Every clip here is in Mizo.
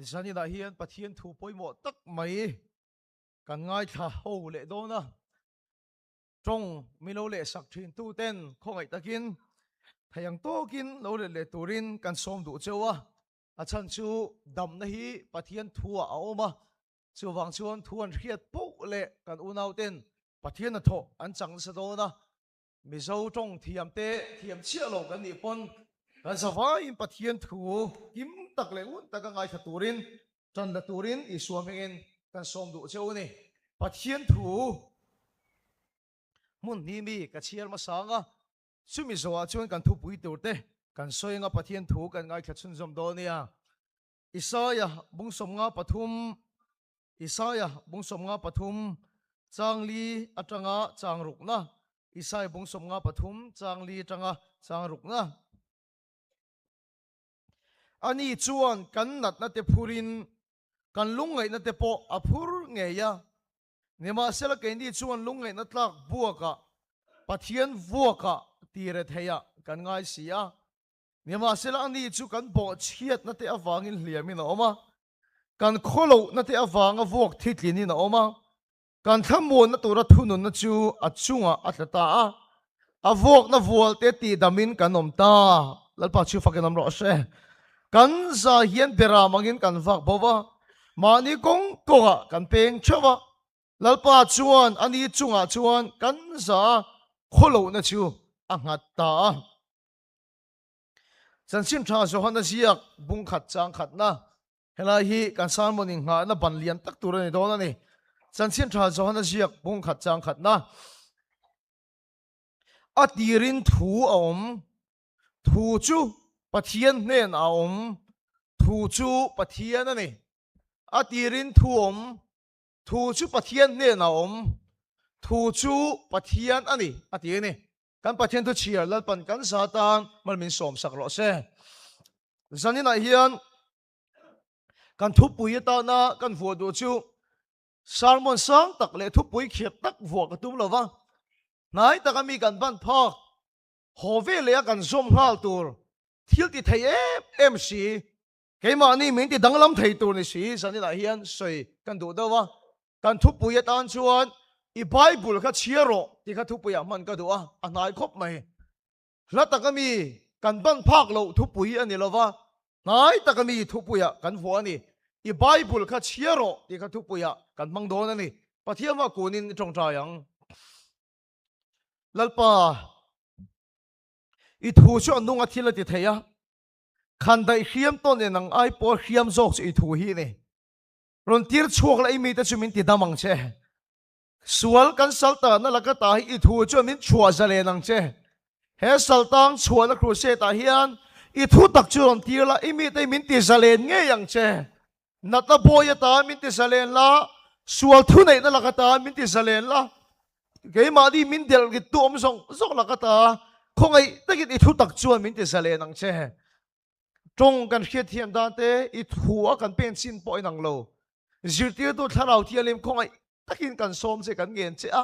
Zaninah hian Pathian thu pawimawh tak mai kan ngaithla ho leh dawn a, tawng mi lo lehsak thin tu ten khawngaih takin thei ang tawkin lo let leh turin kan sawm duh cheu a, a chhan chu damna hi Pathian thuah a awm a, chuvang chuan thu an hriat poh leh kan unau ten Pathian hnathawh an chang nasa dawn a, Mizo tawng thiam te thiam chiah lo kan nih pawn kan zavaiin Pathian thu kim tak leh ngun taka ngaithla turin tan la turin Isua hmingin kan sawm duh che u ni. Pathian thu hmun hnih mi ka chhiar hmasa ang a, chumi zawhah chuan kan thupui tur te kan sawi anga Pathian thu kan ngaithla chhunzawm dawn nia. Isaia bung 53 Isaia bung 53 chang li atanga chang rukna Isaia bung 53 chang li atanga chang rukna Ani chuan kan natna te phurin kan lungngaihna te pawh a phur ngei a, nimahsela keini chuan lungngaihna tlak buakah Pathian vuakah tire theiah kan ngai si a. Nimahsela ani chu kan bawhchhiatna te avangin hliamin a awm a, kan khawlohna te avanga vuak thitlinin a awm a, kan thlamuanna tura thununna chu a chungah a tla ta a, a vuakna vual te tihdamin kan awm ta. Lalpa chu fakin awm rawh se. Kan za hian beram angin kan vak bo va, mahni kawng kawngah kan peng theuh a, Lalpa chuan ani chungah chuan kan za khawlohna chu a nghat ta a. Chanchin tha Johana ziak bung khat chang khatna helai hi kan sermon inghahna ban lian tak tur a ni dawn a ni. Chanchin tha Johana ziak bung khat chang khatna a tirin thu a awm, thu chu Pathian hnen a awm, thu chu Pathian a ni. A tirin thu awm, thu chu Pathian hnen a awm, thu chu Pathian a ni a ti a ni. Kan Pathian thu chhiar Lalpan kan za tan mal min sawm sak rawh se. Zaninah hian kan thupui atana kan vuah duh chu sermon sang tak leh thupui khirh tak vuah ka tum lova, hnai taka mi kan ban phak haw ve leh a kan zawm nghal tur thil ti thei em em si, keimahni min ti danglam thei tur ni si zaninah hian sawi kan duh deuh a. Kan thupui atan chuan i Bible kha chhiar rawh tih kha thupuiah hman ka duh a, a hnai khawp mai. Hla taka mi kan ban phak loh thupui a ni lo va, hnai taka mi thupuiah kan vuah a ni. I Bible kha chhiar rawh tih kha thupuiah kan hmang dawn a ni. Pathian hma kunin i tawngtai ang. Lalpa, i thu chu a nung a thil a ti thei a, khandaih hriam tawn nen ang ai pawh hriam zawk chu i thu hi a ni. Rawn tir chhuak la i mite chu min ti dam ang che. Sual kan saltahna laka ta hi i thu chuan min chhuah zalen ang che. He saltang chhuahna crusade ah hian i thu tak chu rawn tir la, i mite hi min ti zalen ngei ang che. Natna bawi atan min ti zalen la, sual thuneihna laka ta min ti zalen la, keimahni min delh rit tu awm zawng zawng laka ta khawngaih takin i thu tak chuan min ti zalen ang che. Tawng kan hriatthiam dan te i thu a kan pen chin pawh inang lo. Zirtirtu thlarau thianghlim khawngaih takin kan sawm che kan ngen che a,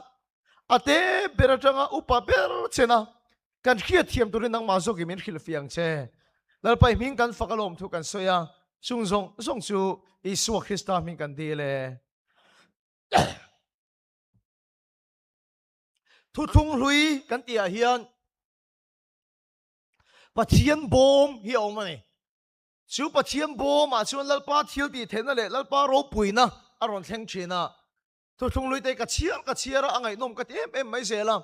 a te ber atanga upa ber chen a kan hriatthiam turin nangmah zawkin min hrilhfiah ang che. Lalpa i hming kan fak alawm thu kan sawi a, chung zawng zawng chu Isua Krista hming kan dil e. Thuthlung hlui kan tihah hian Pathian bawm hi a awm a ni. Chu Pathian bawmah chuan Lalpa thil tih theihna leh Lalpa ropuina a rawn thleng thin a. Thuthlung lui te ka chhiar ka chhiar a, a ngaihnawm ka ti em em mai zel a.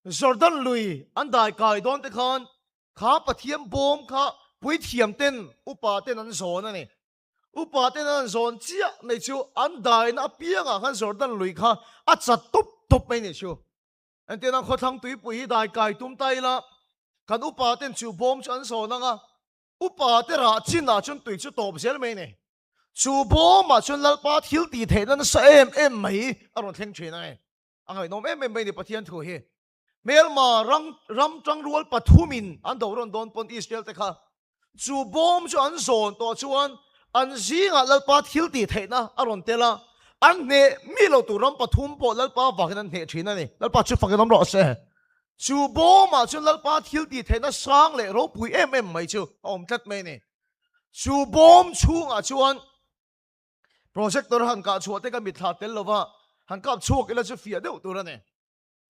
Jordan lui an dai kai dawn te khan kha Pathian bawm kha puithiam ten upa ten an zawn a ni. Upa ten an zawn chiah mai chu an daina apiangah khan Jordan lui kha a chat tawp tawp mai ni chu. Entirna khawthlang tuipui hi dai kai tum ta ila, kan upa ten chu bawm chu an zawn ang a, upa te rah chinah chuan tui chu tawp zel mai a ni. Chu bawmah chuan Lalpa thil tih theihna nasa em em mai a rawn thleng thin a ni. A ngaihnawm em em mai a ni Pathian thu hi. Hmelma ram ram tangrual pathumin an do rawn dawn pawn Israel te kha Chu bawm chu an zawn tawh chuan an zingah Lalpa thil tih theihna a rawn tel a, an hneh mi lo tur ram pathum pawh Lalpa vangin an hneh thin a ni. Lalpa chu fakin awm rawh se. Chu bawmah chuan Lalpa thil tih theihna sang leh ropui em em mai chu a awm tlat mai a ni. Chu bawm chhungah chuan. Projector han kah chhuah te ka mitthla tel lova, han kap chhuak ila chu fiah deuh tur a ni.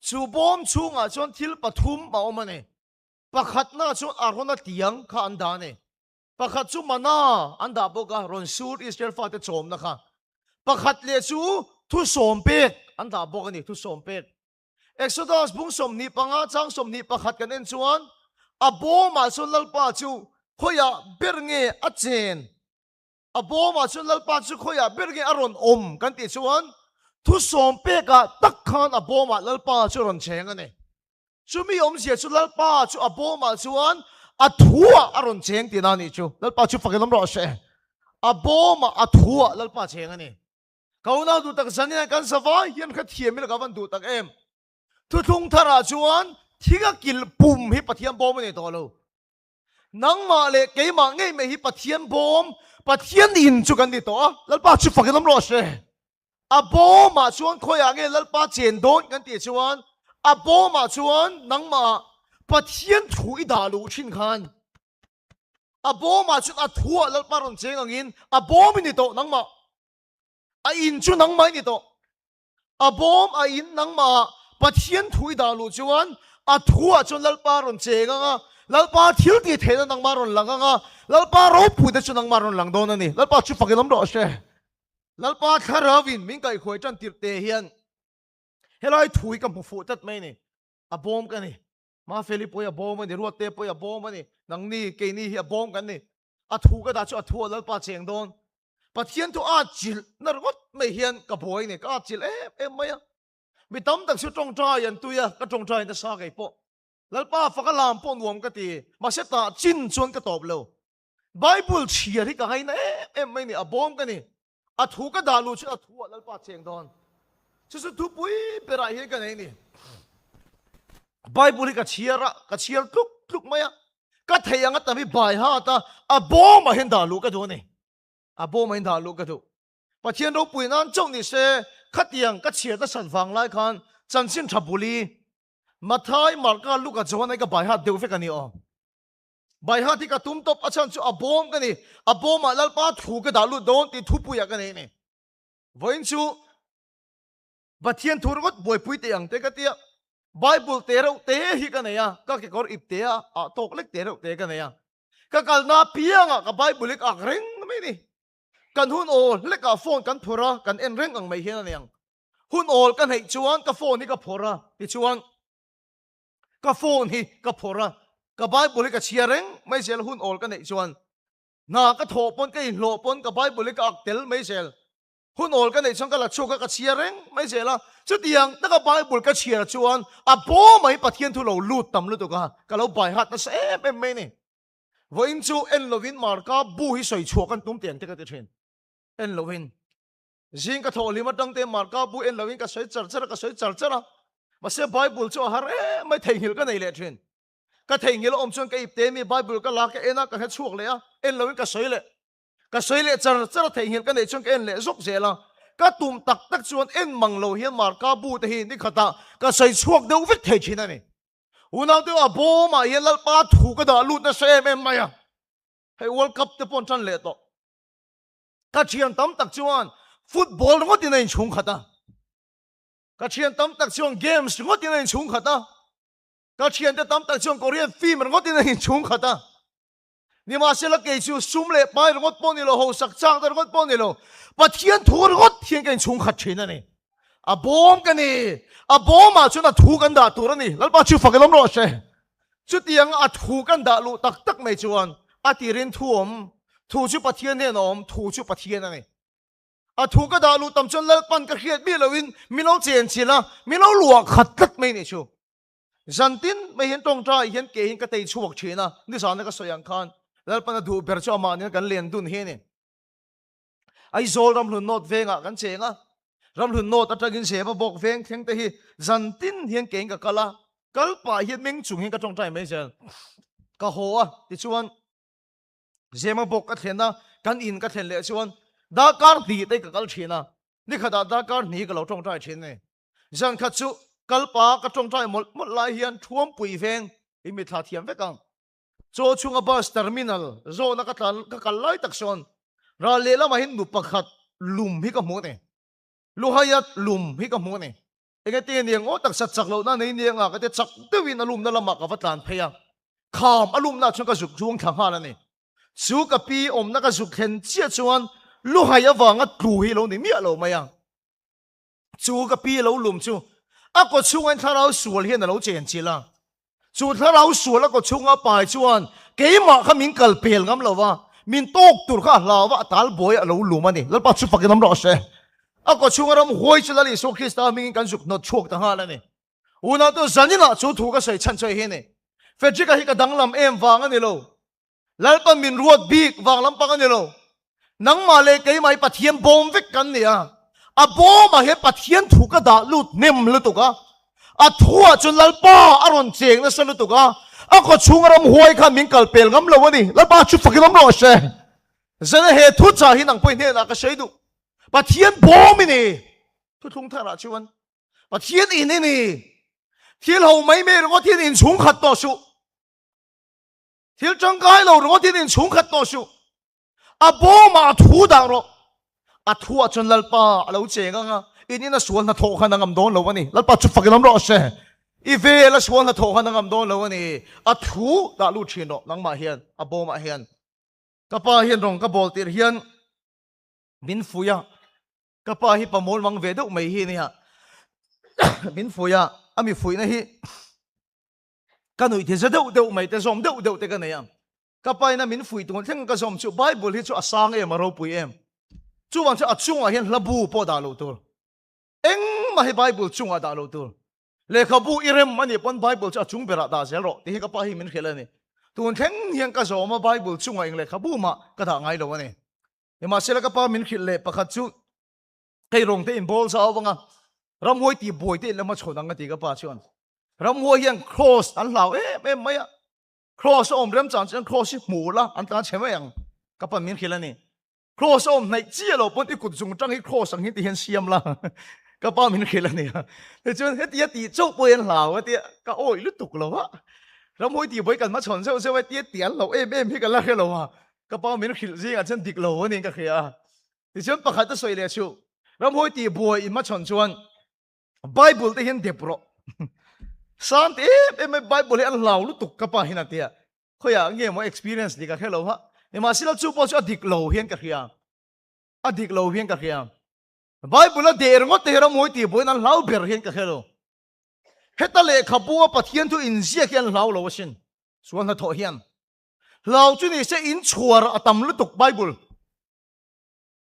Chu bawm chhungah chuan thil pathum a awm a ni. Pakhatna chuan Arona tiang kha an dah a ni. Pakhat chu mana an dah bawk a, rawn sur Israel fate chawmna kha. Pakhat leh chu thusawm pek an dah bawk a ni, thusawm pek. Exodus bung 25 chang 21 kan en chuan a bawmah chuan Lalpa chu khawiah ber nge a chen? A bawmah chuan Lalpa chu khawiah ber nge a rawn awm kan tih chuan thusawm pekah tak khan a bawmah Lalpa chu a rawn cheng a ni. Chumi awmzia chu Lalpa chu a bawmah chuan a thuah a rawn cheng tihna a nih chu. Lalpa chu fakin awm rawh se. A bawmah a thuah Lalpa cheng a ni. Ka unau duh tak zan hian kan zavai hian kha thiam ila ka van duh tak em. Thuthlung tharah chuan thing a kilh pum hi Pathian bawm a ni tawh lo. Nangmah leh keimah ngei mai hi Pathian bawm, Pathian in chu kan ni tawh a, Lalpa chu fakin awm rawh se. A bawmah chuan khawiah nge Lalpa chen dawn kan tih chuan a bawmah chuan nangmah Pathian thu i dah luh thin khan a bawmah chuan a thuah Lalpa rawn cheng angin a bawm i ni tawh nangmah. A in chu nangmah i ni tawh. A bawm a in nangmah Pathian thu i dah luh chuan a thuah chuan Lalpa rawn cheng ang a, Lalpa thil tih theihna nangmah rawn lang ang a, Lalpa ropui te chu nangmah rawn lang dawn a ni. Lalpa chu fakin awm rawh se. Lalpa thlarauin min kaihhuai tan tirh te hian helai thu hi ka hmu fuh tlat mai a ni. A bawm ka ni. Mafeli pawh hi a bawm a ni, Ruatte pawh hi a bawm a ni, nangni, keini hi a bawm kan ni. A thu ka dah chu a thu a Lalpa cheng dawn. Pathian thu a chilh na ringawt mai hian ka buai ni, ka chilh em em mai a. Mi tam tak chu tawngtai an tui a, ka tawngtai nasa kei pawh. Lalpa faka lam pawh nuam ka ti, mahse tah chin chuan ka tawp lo. Bible chhiar hi ka ngaina em em mai ni, a bawm ka ni. A thu ka dah luh chuan a thu ah Lalpa cheng dawn. Chu chu thupui berah hian ka nei ni. Bible hi ka chhiar a, ka chhiar tluk tluk mai a. Ka thei ang a tam hi bai hat a, a bawmah hian dah luh ka duh a ni. A bawmah hian dah luh ka duh. Pathian ropui nan chauh ni se, khatiang ka chhiar nasat vang lai khan chanchin tha buli Mathai, Marka, Luka, Johana hi ka bai hat deuh vek a ni aw. Bai hat hi ka tum tawp, a chhan chu a bawm ka ni. A bawmah Lalpa thu ka dah lut dawn tih thupuiah ka nei a ni. Vawiin chu Pathian thu ringawt buaipui teh ang te ka tia, Bible te reuh te hi ka nei a, ka kekawr ip te a, ah tawk lek te reuh te ka nei a. Ka kalna apiangah ka Bible hi ka ak reng mai ni. Kan hun awl hlekah phone kan phawrh a, kan en reng ang mai hian a ni ang. Hun awl ka hneih chuan ka phone hi ka phawrh a, tichuan ka phone hi ka phawrh a, ka Bible hi ka chhiar reng mai zel hun awl ka neih chuan. Hna ka thawh pawn ka inhlawh pawn ka Bible hi ka ak tel mai zel. Hun awl ka neih chuan ka la chhuak a, ka chhiar reng mai zel a. Chutiang taka Bible ka chhiar chuan a bawm mai Pathian thu lo lut tam lutuk a, ka lo bai hat nasa em em mai a ni. Vawiin chu en lovin Marka bu hi sawi chhuah kan tum teh ang te ka ti thin. En lovin. Zing ka thawh hlim atang te Marka bu en lovin ka sawi char char a, ka sawi char char a. Mahse Bible chu a har em mai, theihnghilh ka nei leh thin. Ka theihnghilh a awm chuan ka ip te mi Bible ka la ka en a, ka hre chhuak leh a, en lovin ka sawi leh. Ka sawi leh char char a theihnghilh ka neih chuan ka en leh zawk zel a, ka tum tak tak chuan en mang lo hian Marka bu te hi nikhatah ka sawi chhuak deuh vek thei thin a ni. Unau te a bawmah hian Lalpa thu ka dah lut nasa em em mai a, hei World Cup te pawh an tan leh tawh. Ka thian tam tak chuan football ringawtin a inchhung khat a, ka thian tam tak chuan games ringawtin a inchhung khat a, ka thiante tam tak chuan Korean film ringawtin a inchhung khat a. Nimahsela kei chu sum leh pai ringawt pawh ni lo, hausak chak te ringawt pawh ni lo, Pathian thu ringawt hian ka inchhung khat thin a ni. A bawm ka ni. A bawmah chuan a thu kan dah tur a ni. Lalpa chu fak ilawm rawh se. Chutianga a thu kan dah luh tak tak mai chuan a tirin thu awm, thu chu Pathian hnenah awm, thu chu Pathian a ni. A thu ka dah luh tam chuan Lalpan ka hriat miah loin min lo chenchilh a, min lo luah khat tlat mai nih chu. Zan tin mai hian tawngtai hian ke hian ka tei chhuak thin a, nizana ka sawi ang khan Lalpan a duh ber chu amah nen kan len dun hi a ni. Aizawl Ramhlun North vengah kan cheng a, Ramhlun North atangin Zema bawk veng thleng te hi zan tin hian ke in ka kal a, kal pah hian meng chung hian ka tawngtai mai zel. Ka haw a, tichuan Zema bawk ka thlen a, kan in ka thlen leh chuan darkar hnih te ka kal thin a, nikhatah darkar hnih ka lo tawngtai thin a ni. Zan khat chu kalpa ka tawngtai mawlh mawlh lai hian Thuampui veng i mitthla thiam vek ang. Chaw chhunga bus terminal zawhna ka tlan ka kal lai tak sawn ral lehlamah hian nu pakhat lum hi ka hmu a ni. Luhaia lum hi ka hmu a ni. Enge tinge niang aw taksa chak lohna nei niang a ka tia chak deuhin a lumna lamah ka va tlan phei a. Kham a lumna ah chuan ka zuk zuang thla nghal a ni. Chu ka pi awmna ka zuk thlen chiah chuan luhai avanga tlu hi lo ni miah lo mai a. Chu ka pi lo lum chu a kaw chhungah thlarau sual hian a lo chen chilh a. Chu thlarau sual a kaw chhunga pai chuan keimah kha min kal pel ngam lo va, min tawk tur kha a hlau va, a tal buai a lo lum a ni. Lalpa chu fakin awm rawh se. A kaw chhunga ram huai chu Lal Isua Krista hmingin kan zuk hnawt chhuak ta nghal a ni. Unau zaninah chu thu ka sawi chhan chu hei hi a ni. Frederick-a hi ka danglam em vang a ni lo. Lalpa min ruat bik vang lampang a ni lo. Nangmah leh keimah hi Pathian bawm vek kan ni a. A bawmah hian Pathian thu ka dah lut hnem lutuk a. A thuah chuan Lalpa a rawn cheng nasa lutuk a. A kaw chhunga ramhuai khan min kal pel ngam lo a ni. Lalpa chu fakin awm rawh se. Zana he thu chah hi nang pawhin hnenah ka sawi duh. Pathian bawm i ni. Thuthlung tharah chuan Pathian in i ni. Thil ho mai mai ringawt hian inchhung khat tawh suh. Thil tangkai lo ringawt hian inchhung khat tawh suh. A bawmah a thu dah rawh. A thuah chuan Lalpa a lo cheng ang a, in ina sual hnathawh khan a ngam dawn lo a ni. Lalpa chu fakin awm rawh se. I vel a sual hnathawh khan a ngam dawn lo a ni. A thu dah lut thin rawh nangmah hian, a bawmah hian. Ka pa hian rawng ka bawl tirh hian min fuih a, ka pa hi pa mawl mang ve deuh mai hi a nia. Min fuih a, a mi fuihna hi Ka nuih ti za deuh deuh mai te zawm deuh deuh te ka nei a. Ka pa ina min fuih tun thleng ka zawm chu Bible hi chu a sang em a ropui em. Chuvang chu a chungah hian hla bu pawh dah loh tur. Engmah hi Bible chungah dah loh tur. Lehkhabu i rem a nih pawn Bible chu a chung berah dah zel rawh tih hi ka pa hi min hrilh a ni. Tun thleng hian ka zawm a Bible chungah eng lehkhabu mah ka dah ngai lo a ni. Nimahsela ka pa min hrilh leh pakhat chu Hei rawng te in bawl zau vang a, ramhuai tih buai te in la hmachhawn ang a ti ka pa chuan. Ramhuai hian cross an hlau em em mai a, cross a awm remchang chuan cross hi hmu la an tlan chhe mai ang ka pa min hrilh a ni. Cross a awm hnaih chiah lo pawn i kut zung tang hi cross ang hi ti hian siam la ka pa min hrilh a ni a. Tichuan hetia tih chauh pawh hian hlau a tia ka awih lutuk lo a, ramhuai tih buai kan hmachhawn zeuh zeuh a tia tih an hlauh em em hi ka la hre lo a, ka pa min hrilh zingah chuan dik lo a niin ka hria a. Tichuan pakhat a sawi leh chu, Ramhawi tih buai in hmachhawn chuan Bible te hian dep rawh. Sang ti em em mai Bible hi an hlau lutuk ka pa hian a ti a. Khawiah nge maw experience ni ka hre lo ha. Nimahsela chu pawh chu a dik lo hian ka hria. A dik lo hian ka hria. Bible a deh ringawt te hi ramhawi tih buaiin an hlau ber hian ka hre lo. Heta lehkhabu a Pathian thu inziak hi an hlau lo asin. Sual hnathawh hian. Hlau chu nise inchhuar a tam lutuk Bible.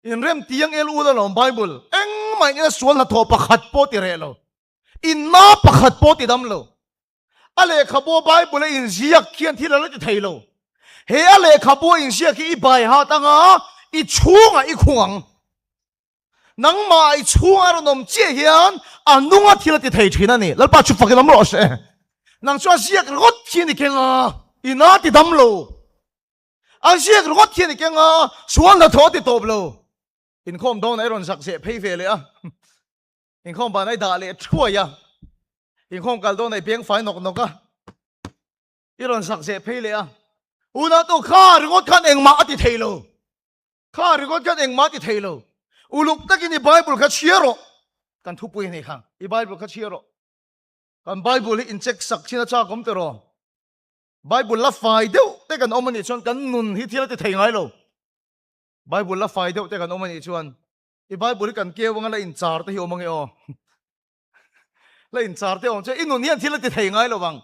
Inrem tiang el ul alawm Bible engmah in ina sual hnathawh pakhat pawh ti reh lo. Inna pakhat pawh ti dam lo. A lehkhabu Bible a inziak khian thil a la ti thei lo. He a lehkhabu a inziak hi i bai hat anga i chhungah i khung ang. Nangmah i chhunga rawn awm chiah hian a nunga thil a ti thei thin a ni. Lalpa chu fakin awm rawh se. Nang chu a ziak ringawt hi a ni keng a, ina ti dam lo. A ziak ringawt hian i keng a, sual hnathawh a ti tawp lo. Inkhawm dawn a i rawn zak zeh phei ve leh a, inkhawm ban a i dah leh thuai a, inkhawm kal dawn a i beng fai nawk nawk a, i rawn zak zeh phei leh a. Unau kha ringawt khan engmah a ti thei lo. Kha ringawt khan engmah a ti thei lo. Uluk takin i Bible kha chhiar rawh. Kan thupui a ni kha. I Bible kha chhiar rawh. Kan Bible hi incheck sak thin a chak awm tiraw? Bible la fai deuh te kan awm a nih chuan kan nun hi thil a ti thei ngai lo. Bible la fai deuh te kan awm a nih chuan i Bible hi kan keu anga la inchar te hi awm ange aw. La inchar te awm chuan i nun hian thil a ti thei ngai lo vang.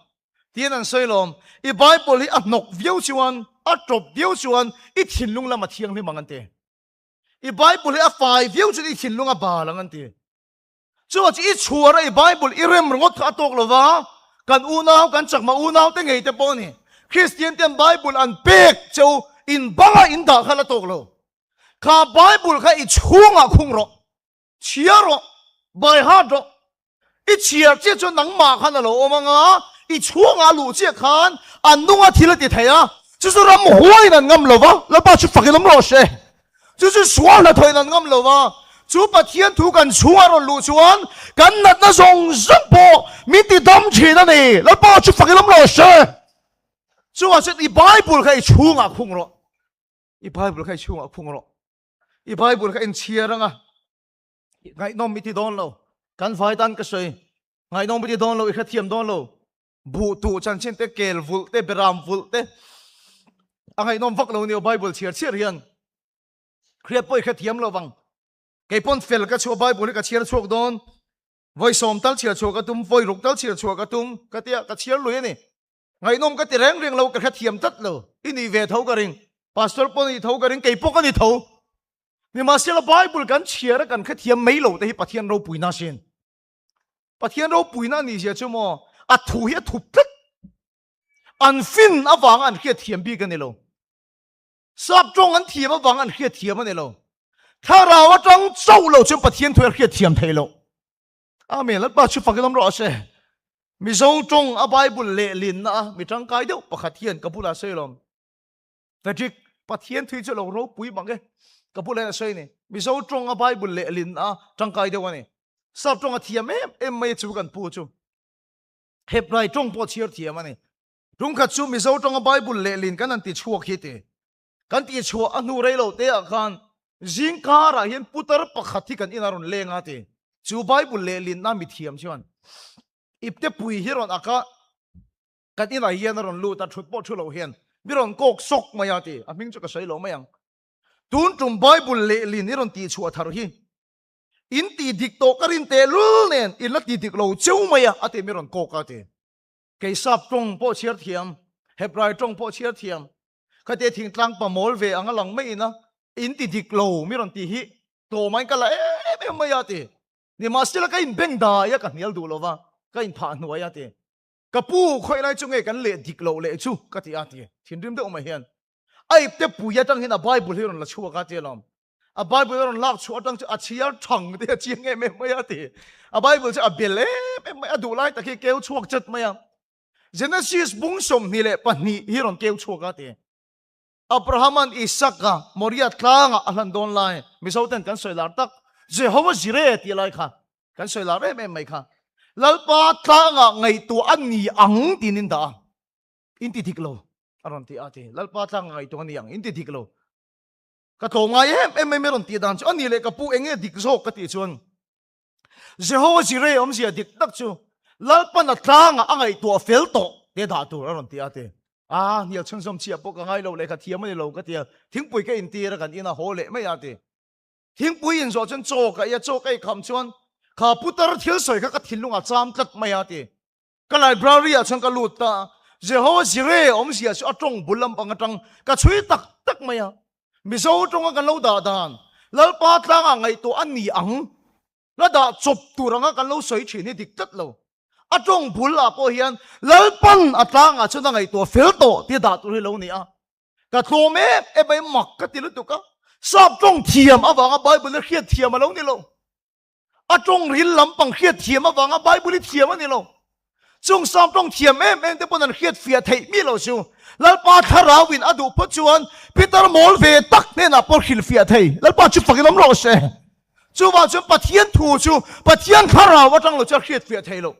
Tiin an sawi lawm. I Bible hi a hnawk viau chuan, a tawp viau chuan i thinlung lam a thianghlim ang an ti. I Bible hi a fai viau chuan i thinlung a bal ang an ti. Chuvang chu i chhuar a i Bible i rem ringawt kha a tawk lo va, kan unau, kan chakma unau te ngei te pawh a ni. Kristian ten Bible an pek che u, in banga in dah kha la tawk lo. Kha Bible kha i chhungah khung rawh, chhiar rawh, by heart rawh. I chhiar chiah chuan nangmah khan a lo awm ang a, i chhungah a luh chiah khan a nunga thil a ti thei a, chu chu ramhuaiin an ngam lo va, Lalpa chu fakin awm rawh se. Chu chu sual hnathawhin an ngam lo va, chu Pathian thu kan chhungah rawn luh chuan kan natna zawng zawng pawh min ti dam thin a ni. Lalpa chu fakin awm rawh se. Chuvang chuan i Bible kha i chhungah khung rawh. I Bible kha i chhungah khung rawh. I Bible kha inchhiar anga ngaihnawm i ti dawn lo. Kan vai tan ka sawi. Ngaihnawm i ti dawn lo, i hrethiam dawn lo. Buh tuh chanchin te, kel vulh te, beram vulh te a ngaihnawm vak lo nia Bible chhiar chhiar hian. Hriat pawh i hrethiam lo vang. Kei pawn fel ka chhuah Bible hi ka chhiar chhuak dawn. Vawi sawm tal chhiar chhuah ka tum, vawi ruk tal chhiar chhuah ka tum ka tia ka chhiar lui a ni. Ngaihnawm ka ti reng reng lo, ka hrethiam tlat lo. I nih ve tho ka ring. Pastor pawh nih tho ka ring, kei pawh ka ni tho. Nimahsela Bible kan chhiar a kan hrethiam mai lo te hi Pathian ropuina a sin. Pathian ropuina a nih zia chu maw a thu hi a thup tlat. An fin avanga an hriatthiam bik a ni lo. Sap tawng an thiam avanga an hriatthiam a ni lo. Thlarau atang chauh lo chuan Pathian thu hi a hriatthiam thei lo. Amen. Lalpa chu fakin awm rawh se. Mizo tawng a Bible lehlinna a mi tangkai deuh pakhat hian ka bulah sawi lawm. Frederick, Pathian thui chu lo ropui mang e. Ka bulah hian a sawi ni. Mizo tawng a Bible lehlinna a tangkai deuh a ni. Sap tawng a thiam em em mai chu kan pu chu. Hebrai tawng pawh chhiar thiam a ni. Tungkhat chu Mizo tawng a Bible lehlin kan han ti chhuak hi ti. Kan tih chhuah a hnu rei lo te ah khan zing karah hian putar pakhat hi kan inah rawn leng a ti. Chu Bible lehlinna mithiam chuan ipte pui hi rawn ak a, kan inah hian a rawn lut a, thut pawh thu lo hian mi rawn kawk sawk mai a ti. A hming chu ka sawi lo mai ang. Tun tum Bible lehlin i rawn tih chhuah thar hi in tih dik tawh ka rin tehlul nen in la ti dik lo cheu mai a, a ti mi rawn kawk a ti. Kei sap tawng pawh chhiar thiam, Hebrai tawng pawh chhiar thiam, khatia thingtlang pa mawl ve ang a lang mai ina in ti dik lo mi rawn tih hi tlawmaiin ka la em em mai a ti. Nimahsela ka inbeng dai a, ka hnial duh lova, ka inphah hnuai a ti. Ka pu khawi lai chu nge kan leh dik loh leh chu ka ti a ti. Thinrim deuh mai hian a ipte pui atang hian a Bible hi rawn la chhuak a ti alawm. A Bible a rawn lak chhuah atang chu a chhiar thang te a chiang em em mai a ti. A Bible chu a bel em em mai a duh lai tak hi keu chhuak chat mai a. Genesis bung 22 hi rawn keu chhuak a ti. Abrahaman Isaka Moria tlanga a hlan dawn lai Mizo ten kan sawi lar tak Jehovah Jireh tih lai kha kan sawi lar em em mai kha. Lalpa tlanga ngaihtuah a ni ang tiin in dah a. In ti dik lo a rawn ti a ti. Lalpa tlanga ngaihtuah a ni ang in ti dik lo. Ka tlawm ngai em em mai mai rawn tih dan chu a ni leh ka pu eng nge dik zawk ka tih chuan Jehovah Jireh awmzia dik tak chu Lalpan a tlangah a ngaihtuah fel tawh te dah tur a rawn ti a ti. A hnial chhunzawm chiah pawh ka ngai lo lehkha thiam a ni lo ka ti a, thingpui ka intir a kan ina haw leh mai a ti. Thingpui inzawh chuan chaw ka ei a, chaw ka ei kham chuan kha putar thil sawi kha ka thinlungah cham tlat mai a ti. Ka library ah chuan ka lut ta, Jehovah Jireh awmzia chu a tawng bul lampang atang ka chhui tak tak mai a. Mizo tawnga kan lo dah dan, Lalpa tlangah ngaihtuah a ni ang, la dah chawp tur anga kan lo sawi thin hi dik tlat lo. A tawng bul ah pawh hian Lalpan a tlangah chuan a ngaihtuah fel tawh tia dah tur hi lo ni a. Ka tlawm em em mai, mak ka ti lutuk a. Sap tawng thiam avanga Bible hi hriat thiam a lo ni lo. A tawng ril lampang hriat thiam avanga Bible hi thiam a ni lo. Chung sam tawng thiam em em te pawn an hriat fiah theih mi lo chu. Lalpa thlarauin a duh phawt chuan Peter mawl ve tak hnenah pawh hrilh fiah thei. Lalpa chu fakin awm rawh se. Chuvang chuan Pathian thu chu Pathian thlarau atang lo chuan hriat fiah thei lo.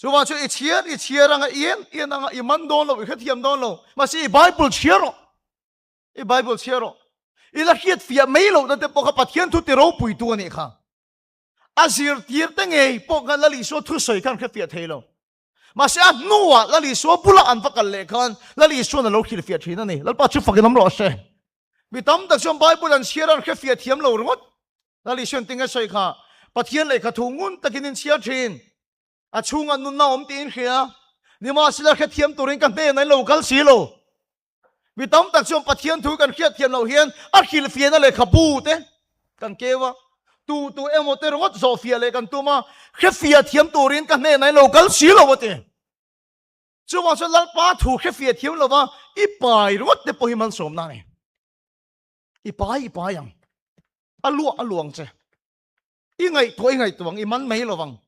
Chuvang chuan i chhiar i chhiar anga i en i en anga i man dawn lo i hrethiam dawn lo. Mahse i Bible chhiar rawh. I Bible chhiar rawh. I la hriat fiah mai lohna te pawh kha Pathian thu ti ropuitu a nih kha. A zirtir te ngei pawh khan Lal Isua thusawi khan hre fiah thei lo. Mahse a hnuah Lal Isua bulah an va kal leh khan Lal Isuan a lo hrilh fiah thin a ni. Lalpa chu fakin awm rawh se. Mi tam tak chuan Bible an chhiar a an hre fiah thiam lo ringawt. Lal Isuan tinge sawi kha Pathian lehkha thu ngun takin in chhiar thin. A chhungah nunna awm tiin hria. Nimahsela hrethiam turin ka hnenah in lo kal si lo. Mi tam tak chuan Pathian thu kan hriat thiam loh hian a hrilhfiahna lehkhabu te kan keu a, tu tu emaw te ringawt zawhfiah leh kan tum a, hrefiah thiam turin ka hnenah in lo kal si lo a ti. Chuvang chuan Lalpa thu hrefiah thiam lova i pai ringawt te pawh hi malsawmna a ni. I pai i pai ang. A luah a luang che. I ngaihtuah i ngaihtuah ang, i man mai lovang.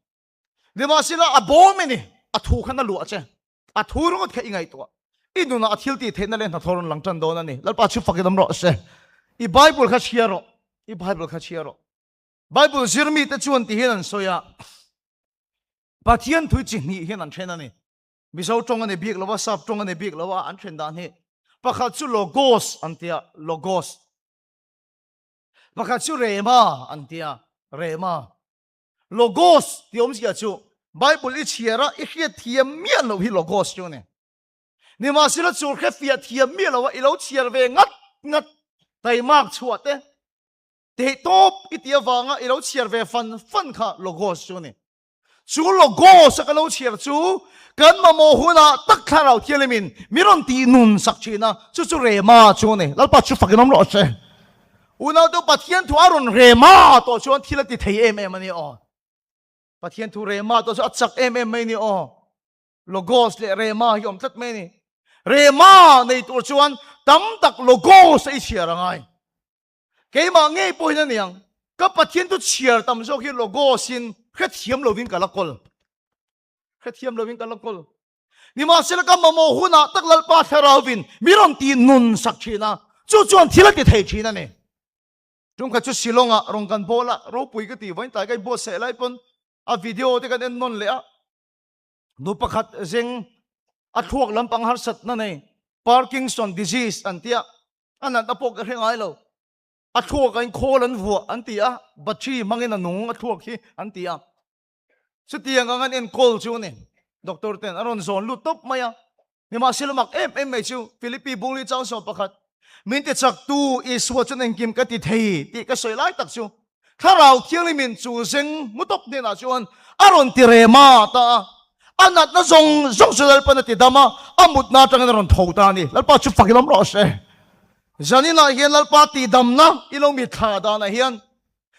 Nimahsela a bawm i ni, a thu khan a luah che. A thu ringawt kha i ngaihtuah. I nunah a thil tih theihna leh hnathawh rawn lang tan dawn a ni. Lalpa chu fakin awm rawh se. I Bible kha chhiar rawh. I Bible kha chhiar rawh. Bible zir mite chuan ti hian an sawi a, Pathian thui chi hnih hian an then a ni. Mizo tawng a ni bik lo a, Sap tawng a ni bik lo a, an then dan hi. Pakhat chu Logos an ti a, Logos. Pakhat chu Rema an tia, Rema. Logos tih awmzia chu Bible i chhiar a, i hriat thiam miah loh hi Logos chu a ni. Nimahsela chu hre fiah thiam miah lo a, i lo chhiar ve ngat ngat taimak chhuah te, Theihtawp i tih avanga i lo chhiar ve fan fan kha Logos chu a ni. Chu Logos a ka lo chhiar chu kan mamawh hunah tak Thlarau Thianghlimin mi rawn tih nun sak thin a, chu chu Rema chu a ni. Lalpa chu fakin awm rawh se. Unaute Pathian thu a rawn Rema tawh chuan thil a ti thei em em a ni aw. Pathian thu Rema tawh chu a chak em em mai a ni aw. Logos leh Rema hi awm tlat mai a ni. Rema nei tur chuan tam tak Logos a i chhiar a ngai. Keimah ngei pawhin a niang, ka Pathian chu chhiar tam zawk hi Logos in hrethiam lovin ka la kawl. Hrethiam lovin ka la kawl. Nimahsela ka mamawh hunah tak Lalpa Thlarauvin mi rawn ti nun sak thin a, chu chuan thil a ti thei thin a ni. Tumkhat chu Shillong-ah rawn kan bawl a, ropui ka ti vawiin tlai ka inbuatsaih lai pawn a video te kan en nawn leh a, nu pakhat zeng a thluak lampang harsatna nei Parkinson disease an tia, A natna pawh ka hre ngai lo. A thluak ah in khawl an vuah an ti a, battery hmangin a nung a thluak hi an ti a. Chutiang ang an enkawl chu a ni. Doctor ten a rawn zawn lut tawp mai a. Nimahsela mak em em mai chu Philippi Bungli chang sawm pakhat, Min ti chaktu Isua chuan engkim ka ti thei tih ka sawi lai tak chu Thlarau Thianghlimin chu zeng mu tawp hnenah chuan a rawn ti rem a ta a. A natna zawng zawng chu Lalpan a ti dam a, a mutna atangin a rawn tho ta a ni. Lalpa chu fak i lawm rawh se. Zaninah hian Lalpa tihdamna i lo mitthla danah hian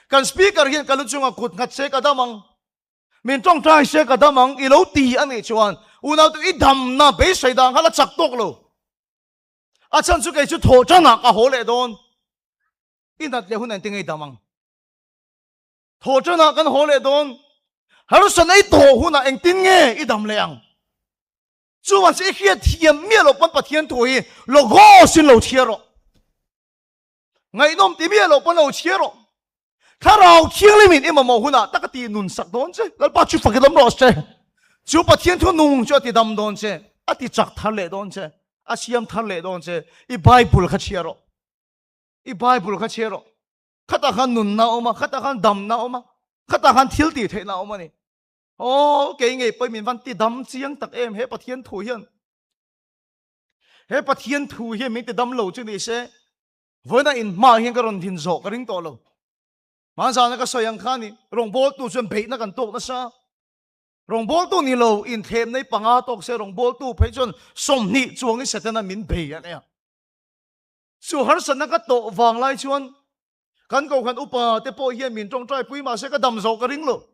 kan Speaker hian ka lu chungah kut nghat se ka dam ang, min tawngtai se ka dam ang i lo ti a nih chuan unautu i damna beisei dan kha la chak tawk lo. A chhan chu kei chu thawh tanah ka haw leh dawn. I nat leh hun engtin nge i dam ang? Thaw tanah kan haw leh dawn. Harsatna i tawh hunah engtin nge i dam leh ang? Chuan chu i hriat thiam miah loh pawn Pathian thu hi Logos in lo chhiar rawh. Ngaihnawm ti miah loh pawn lo chhiar rawh. Thlarau Thianghlimin i mamawh hunah tak a ti nun sak dawn che. Lalpa chu fak i dam rawh se. Chu Pathian thu nung chu a ti dam dawn che. A ti chak thar leh dawn che. A siam thar leh dawn che. I Bible kha chhiar rawh. I Bible kha chhiar rawh. Khatah khan nunna a awm a, khatah khan damna a awm a, khatah khan thil tih theihna a awm a ni. Aw, kei ngei pawh min van ti dam chiang tak em he Pathian thu hian. He Pathian thu hian min ti dam lo chu ni se, vawiina in hmaah hian ka rawn din zawh ka ring tawh lo. Hmanzana ka sawi ang khan i rawngbawltu chuan beihna kan tawk nasa. Rawngbawltu ni lo inthlemna i panga tawk se rawngbawltu phei chuan 20 chuangin Setana min bei a nia. Chu harsatna ka tawh vang lai chuan kan kohhran upa te pawh hian min tawngtai pui mahse ka dam zawh ka ring lo.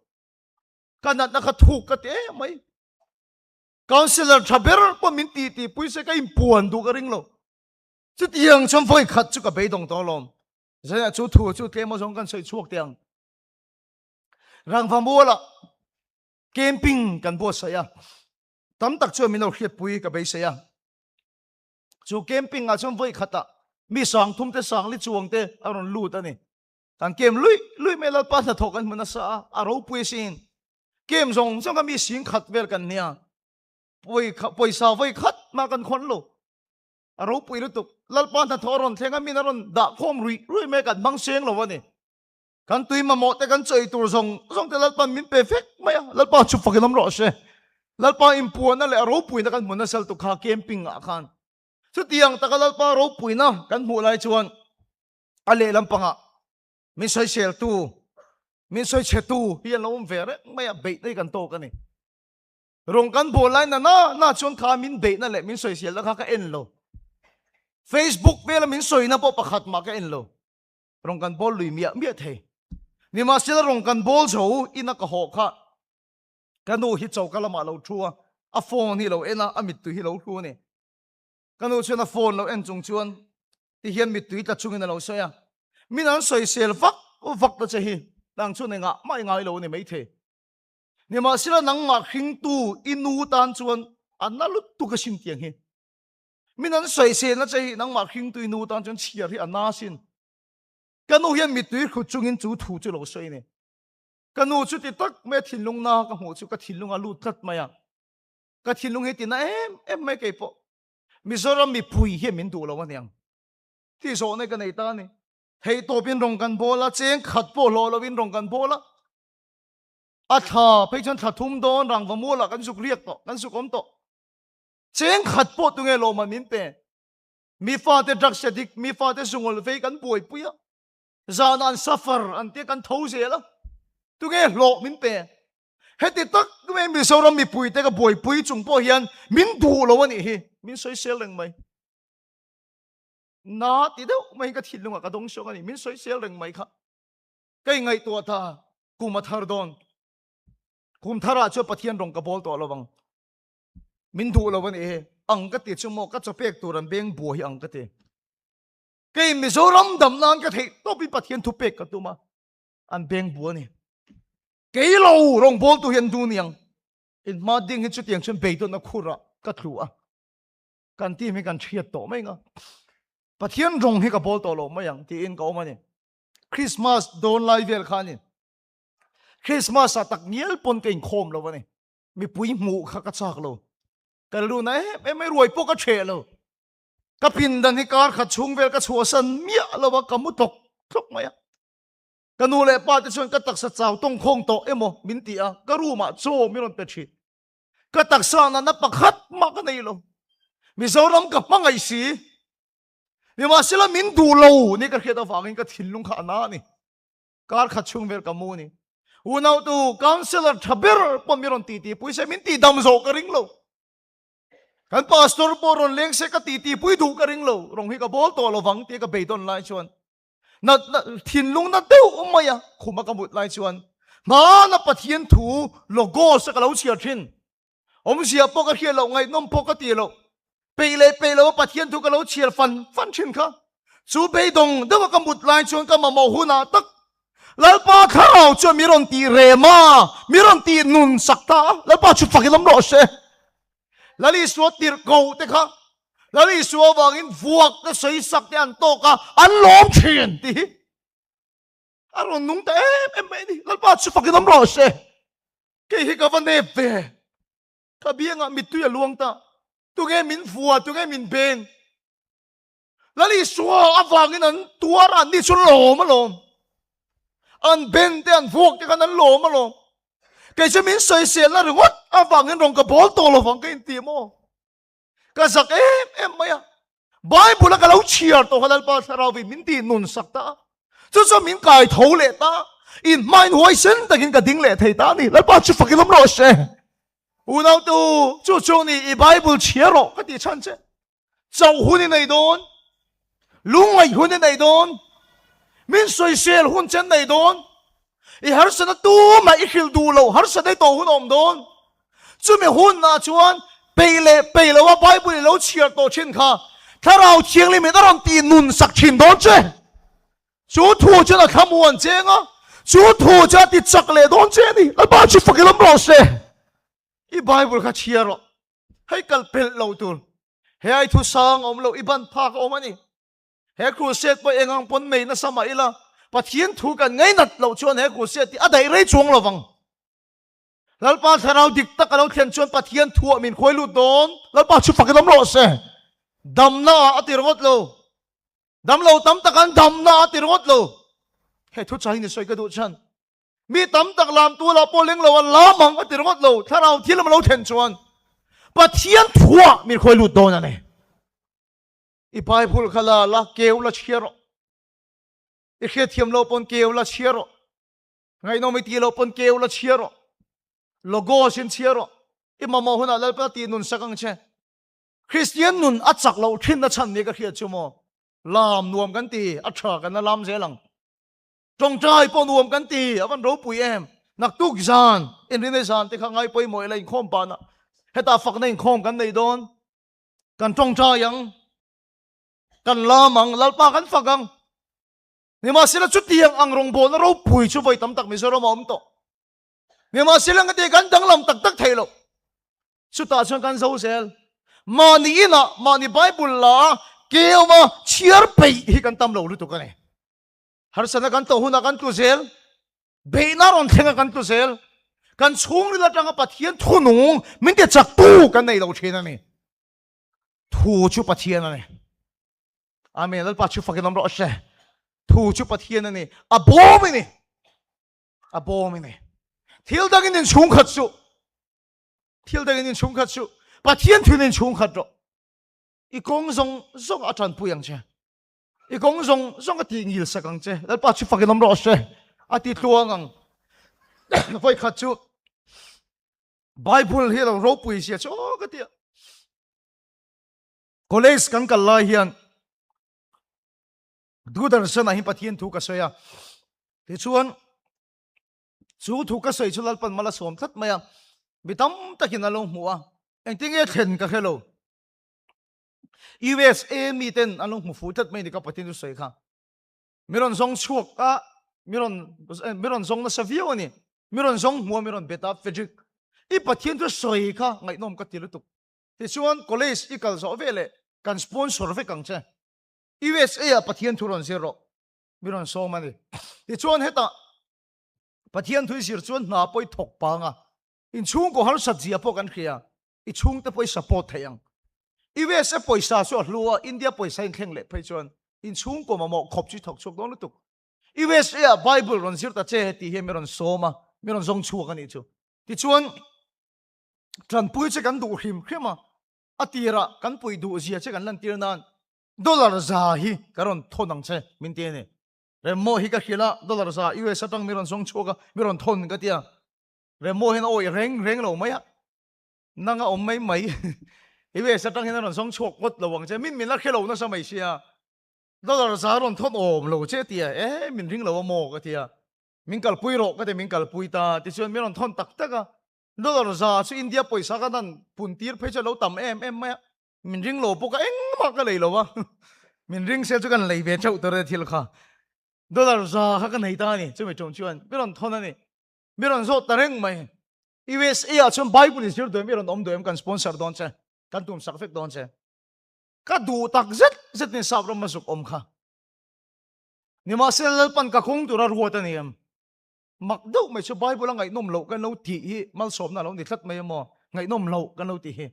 Ka natna kha thuk ka ti em mai. Councillor tha ber pawh min tih tih pui se ka inpuan duh ka ring lo. Chutiang chuan vawi khat chu ka beidawng tawh alawm. Zaiah chu thu chu tlem azawng kan sawi chhuak teh ang. Rangva mualah camping kan buatsaih a, tam tak chuan min lo hriatpui ka beisei a. Chu camping ah chuan vawi khatah mi sang thum te sang li chuang te a rawn lut a ni. Kan camp lui lui mai Lalpa hnathawh kan hmu nasa a, a ropui sin. Camp zawng zawng a mi sing khat vel kan nia. Pawisa vawi khat mah kan khawn lo. A ropui lutuk. Lalpa hnathawh a rawn thleng a, min a rawn dah khawm ruih ruih mai kan hmang seng lo a ni. Kan tui mamawh te kan chawi tur zawng zawng te Lalpa'n min pe vek mai a, Lalpa chu fakin awm rawh se. Lalpa inpuanna leh a ropuina kan hmu nasa lutuk kha camping ah khan. Chutiang taka Lalpa ropuina kan hmuh lai chuan a lehlam pangah min sawiseltu, min sawichhetu hi an lo awm ve reng mai a, beihna hi kan tawk a ni. Rawng kan bawl lai na na na chuan kha min beihna leh min sawiselna kha ka en lo. Facebook vela min sawina pawh pakhat mah ka en lo. Rawng kan bawl lui miah miah thei. Nimahsela rawng kan bawl zo ina ka hawh kha ka nu hi choka lamah lo thu a, a phone hi lo en a, a mittui hi lo hlu a ni. Ka nu chuan a phone lo en chung chuan ti hian mittui tla chungin a lo sawi a, Min an sawisel vak vak ta che hi, nang chuan engah mah i ngai lo a ni maithei. Nimahsela nangmah hringtu i nu tan chuan a na lutuk asin tiang hi. Min an sawiselna che hi nangmah hringtui nu tan chuan chhiar hi a na sin. Ka nu hian mittui hrut chungin chu thu chu lo sawi a ni. Ka nu chu ti tak mai a thinlung na ka hmuh chu ka thinlung a lut tlat mai a. Ka thinlung hi ti na em em mai kei pawh. Mizoram mipui hian min duh lo aniang. Tih zawhna ka nei ta a ni. Theihtawpin rawng kan bawl a, cheng khat pawh hlawh lovin rawng kan bawl a. A thla phei chuan thla thum dawn rangva mualah kan zuk riak tawh, kan zuk awm tawh. Cheng khat pawh tunge lawmman min pe? Mi fate drugs addict, mi fate zungawl vei kan buaipui a. Zan an suffer an tia kan tho zel a. Tunge hlawh min pe? Heti tak mai Mizoram mipuite ka buaipui chung pawh hian min duh lo a nih hi. Min sawisel reng mai. Na ti deuh mai ka thinlungah ka dawng sawng a ni. Min sawisel reng mai kha. Ka ingaihtuah ta kum a thar dawn. Kum tharah chuan Pathian rawng ka bawl tawh lo vang. Min duh lo a nih hi. Ang ka ti chu maw ka chawpek tur an beng bua hi ang ka ti. Kei Mizoram dam nan ka theih tawpin Pathian thupek ka tum a. An beng bua a ni. Kei lo rawngbawltu hi an duh niang. In hma ding hi chutiang chuan beidawnna khurah ka tlu a. Kan team hi kan hriat tawh mai nga. Pathian rawng hi ka bawl tawh lo mai ang tiin ka awm a ni. Christmas dawn lai vel kha a ni. Christmas ah tak ngial pawn ka inkhawm lo a ni. Mipui hmuh kha ka chak lo. Ka rilru na em em mai ruai pawh ka hreh lo. Ka pindan hi kar khat chhung vel ka chhuahsan miah lo a, ka mu tlawk tlawk mai a. Ka nu leh pa te chuan ka taksa chau tawng khawng tawh emaw min ti a, ka room ah chaw min rawn pe thin. Ka taksa natna pakhat mah ka nei lo. Mizoram ka hmangaih si. Nimahsela min duh lo ni ka hriat avangin ka thinlung kha a na a ni. Kar khat chhung vel ka mu a ni. Unautu councillor tha ber pawh min rawn titi pui se min tih dam zawh ka ring lo. Kan pastor pawh rawn leng se ka titi pui duh ka ring lo. Rawng hi ka bawl tawh lovang tia ka beidawn lai chuan na thinlung na deuh mai a khuma ka mut lai chuan hmana Pathian thu logos a ka lo chhiar thin. Awmzia pawh ka hriat loh, ngaihnawm pawh ka ti loh. Peih leh peih loh a Pathian thu ka lo chhiar fan fan thin kha. Chu beidawng deuh a ka mut lai chuan ka mamawh hunah tak Lalpa thlarau chuan mi rawn tih rem a, mi rawn tih nun sak ta a, Lalpa chu fak in awm rawh se. Lal Isua tirh ko te kha Lal Isua avangin vuak te sawi sak te an tawk a, an lawm thin tih hi a rawn nung ta em em mai a ni. Lalpa chu fak in awm rawh se. Kei hi ka va nep ve. Ka biangah mittui a luang ta. Tunge min vua, tunge min beng. Lal Isua avangin an tuar a, anni chu lawm alawm. An ben te, an vuak te khan an lawm alawm. Kei chu min sawiselna ringawt avangin rawn ka bawl tawh lovang ka inti maw? Ka zak em em mai a. Bible a ka lo chhiar tawh kha Lalpa Thlarauvi min ti nun sak ta a. Chu chuan min kai tho leh ta. In hmain huaisen takin ka ding leh thei ta a ni. Lalpa chu fakin awm rawh se. Unautu, chu chu ni i Bible chhiar rawh ka tih chhan che. Chauh hun i nei dawn, lungngaih hun i nei dawn, min sawisel hun che an nei dawn, i harsatna tumah i hrilh duh loh harsatna i tawh hun a awm dawn. Chumi hunah chuan peih leh peih loa Bible i lo chhiar tawh thin kha Thlarau Thianghlim in a rawn tih nun sak thin dawn che. Chu thu chuan a thlamuan cheng a, chu thu chuan a ti chak leh dawn che a ni. Lalpa chu fak i lawm rawh se. I Bible kha chhiar rawh. Hei kal pelh lo tur. He ai thu sang a awm lo, i ban phak a awm a ni. He crusade pawh eng ang pawn nei nasa mah ila, Pathian thu kan ngainat loh chuan he crusade hi a daih rei chuang lo vang. Lalpa thlarau dik tak a lo thlen chuan Pathian thuah min khuai lut dawn. Lalpa chu fakin awm rawh se. Damna ah a ti ringawt lo. Dam lo tam tak an damna ah a ti ringawt lo. He thu chah hi ni sawi ka duh chhan. Mi tam tak lam tu lah pawh leng lo an lam ang a ti ringawt lo. Thlarau thil a lo thlen chuan Pathian thuah min khuai lut dawn a ni. I Bible kha la la keu la chhiar rawh. I hriatthiam lo pawn keu la chhiar rawh. Ngaihnawm i tih loh pawn keu la chhiar rawh. Logos in chhiar rawh. I mamawh hunah Lalpa tih nun sak ang che. Kristian nun a chak loh thin na chhan ni ka hriat chu maw. Lam nuam kan ti, a tha kan la lam zel ang. Tawngtai pawh nuam kan ti, a van ropui em. Naktuk zan, inrinei zan te kha ngai pawimawh ila inkhawm panah. Hetah fakna inkhawm kan nei dawn. Kan tawngtai ang. Kan lam ang, Lalpa kan fak ang. Nimahsela chutiang ang rawngbawlna ropui chu vawi tam tak Mizoram a awm tawh. Nimahsela ngati kan danglam tak tak thei lo. Chutah chuan kan zo zel. Mahni inah, mahni Bible la a keuva chhiar peih hi kan tam lo lutuk a ni. Harsatna kan tawh hunah kan tlu zel. Beihna rawn thleng a kan tlu zel. Kan chhungril atanga Pathian thunung min ti chaktu kan nei lo thin a ni. Thu chu Pathian a ni. Amen. Lalpa chu fakin awm rawh se. Thu chu Pathian a ni. A bawm i ni. A bawm i ni. Thil dangin in chhungkhat suh. Thil dangin in chhungkhat suh. Pathian thuin in chhungkhat rawh. I kawng zawng zawng a tanpui ang che. I kawng zawng zawng a tih ngil sak ang che. Lalpa chu fakin awm rawh se. A ti tluang ang. Vawi khat chu Bible hi lo ropui sia chu aw ka tia. College kan kal lai hian Doordarshan ah hian Pathian thu ka sawi a. Tichuan chu thu ka sawi chu Lalpan mal a sawm tlat mai a. Mi tam takin a lo hmu a. Engtin nge thlen ka hre lo. USA mi ten an lo hmu fuh tlat mai ni ka Pathian thu sawi kha. Mi rawn zawng chhuak a, mi rawn mi rawn zawng nasa viau a ni. Mi rawn zawng hmu a, mi rawn bet a, Frederick, i Pathian thu sawi kha ngaihnawm ka ti lutuk. Tichuan college i kal zawh veleh kan sponsor vek ang che. USA ah Pathian thu rawn zir rawh. Mi rawn sawm a ni. Tichuan hetah Pathian thu i zir chuan hna pawh i thawk pang a, inchhungkaw harsat zia pawh kan hria, i chhungte pawh i support thei ang. USA pawisa chu a hlu a, India pawisa inthleng leh phei chuan inchhungkaw mamawh khawp chu i thawk chhuak dawn lutuk. USA ah Bible rawn zir ta che tih hian mi rawn sawm a, mi rawn zawng chhuak a nih chu. Tichuan tanpui che kan duh hrim hrim a, a tirah kan puih duh zia che kan lantir nan dollar za hi ka rawn thawn ang che min ti a ni. Remmaw hi ka hrilh a, dollar za US atang mi rawn zawng chhuak a, mi rawn thawn ka ti a. Remmaw hian a awih reng reng lo mai a, nang a awm mai mai. US atang hian a rawn zawng chhuak ngawt lo ang che, min min la hre lo nasa mai sia. Dollar za rawn thawn awm lo che ti a, e min ring lo a maw ka ti a. Min kalpui rawh ka ti, min kalpui ta. Tichuan min rawn thawn tak tak a, dollar za chu India pawisa khan an pun tir phei chu a lo tam em em mai a. Min ring lo bawk a, engmah ka lei lo a. Min ring sel chu kan lei ve theuh tur e thil kha. Dollar za kha ka nei ta a ni, chumi tum chuan mi rawn thawn a ni. Mi rawn zawt ta reng mai. USA ah chuan Bible in zir duh em, i rawn awm duh em, kan sponsor dawn che, kan tum sak vek dawn che. Ka duh tak zet zet in sap ram a zuk awm kha. Nimahsela Lalpan ka kawng tura ruat a ni em? Mak deuh mai chu Bible a ngaihnawm loh kan lo tih hi malsawmna a lo ni tlat mai emaw, ngaihnawm loh kan lo tih hi.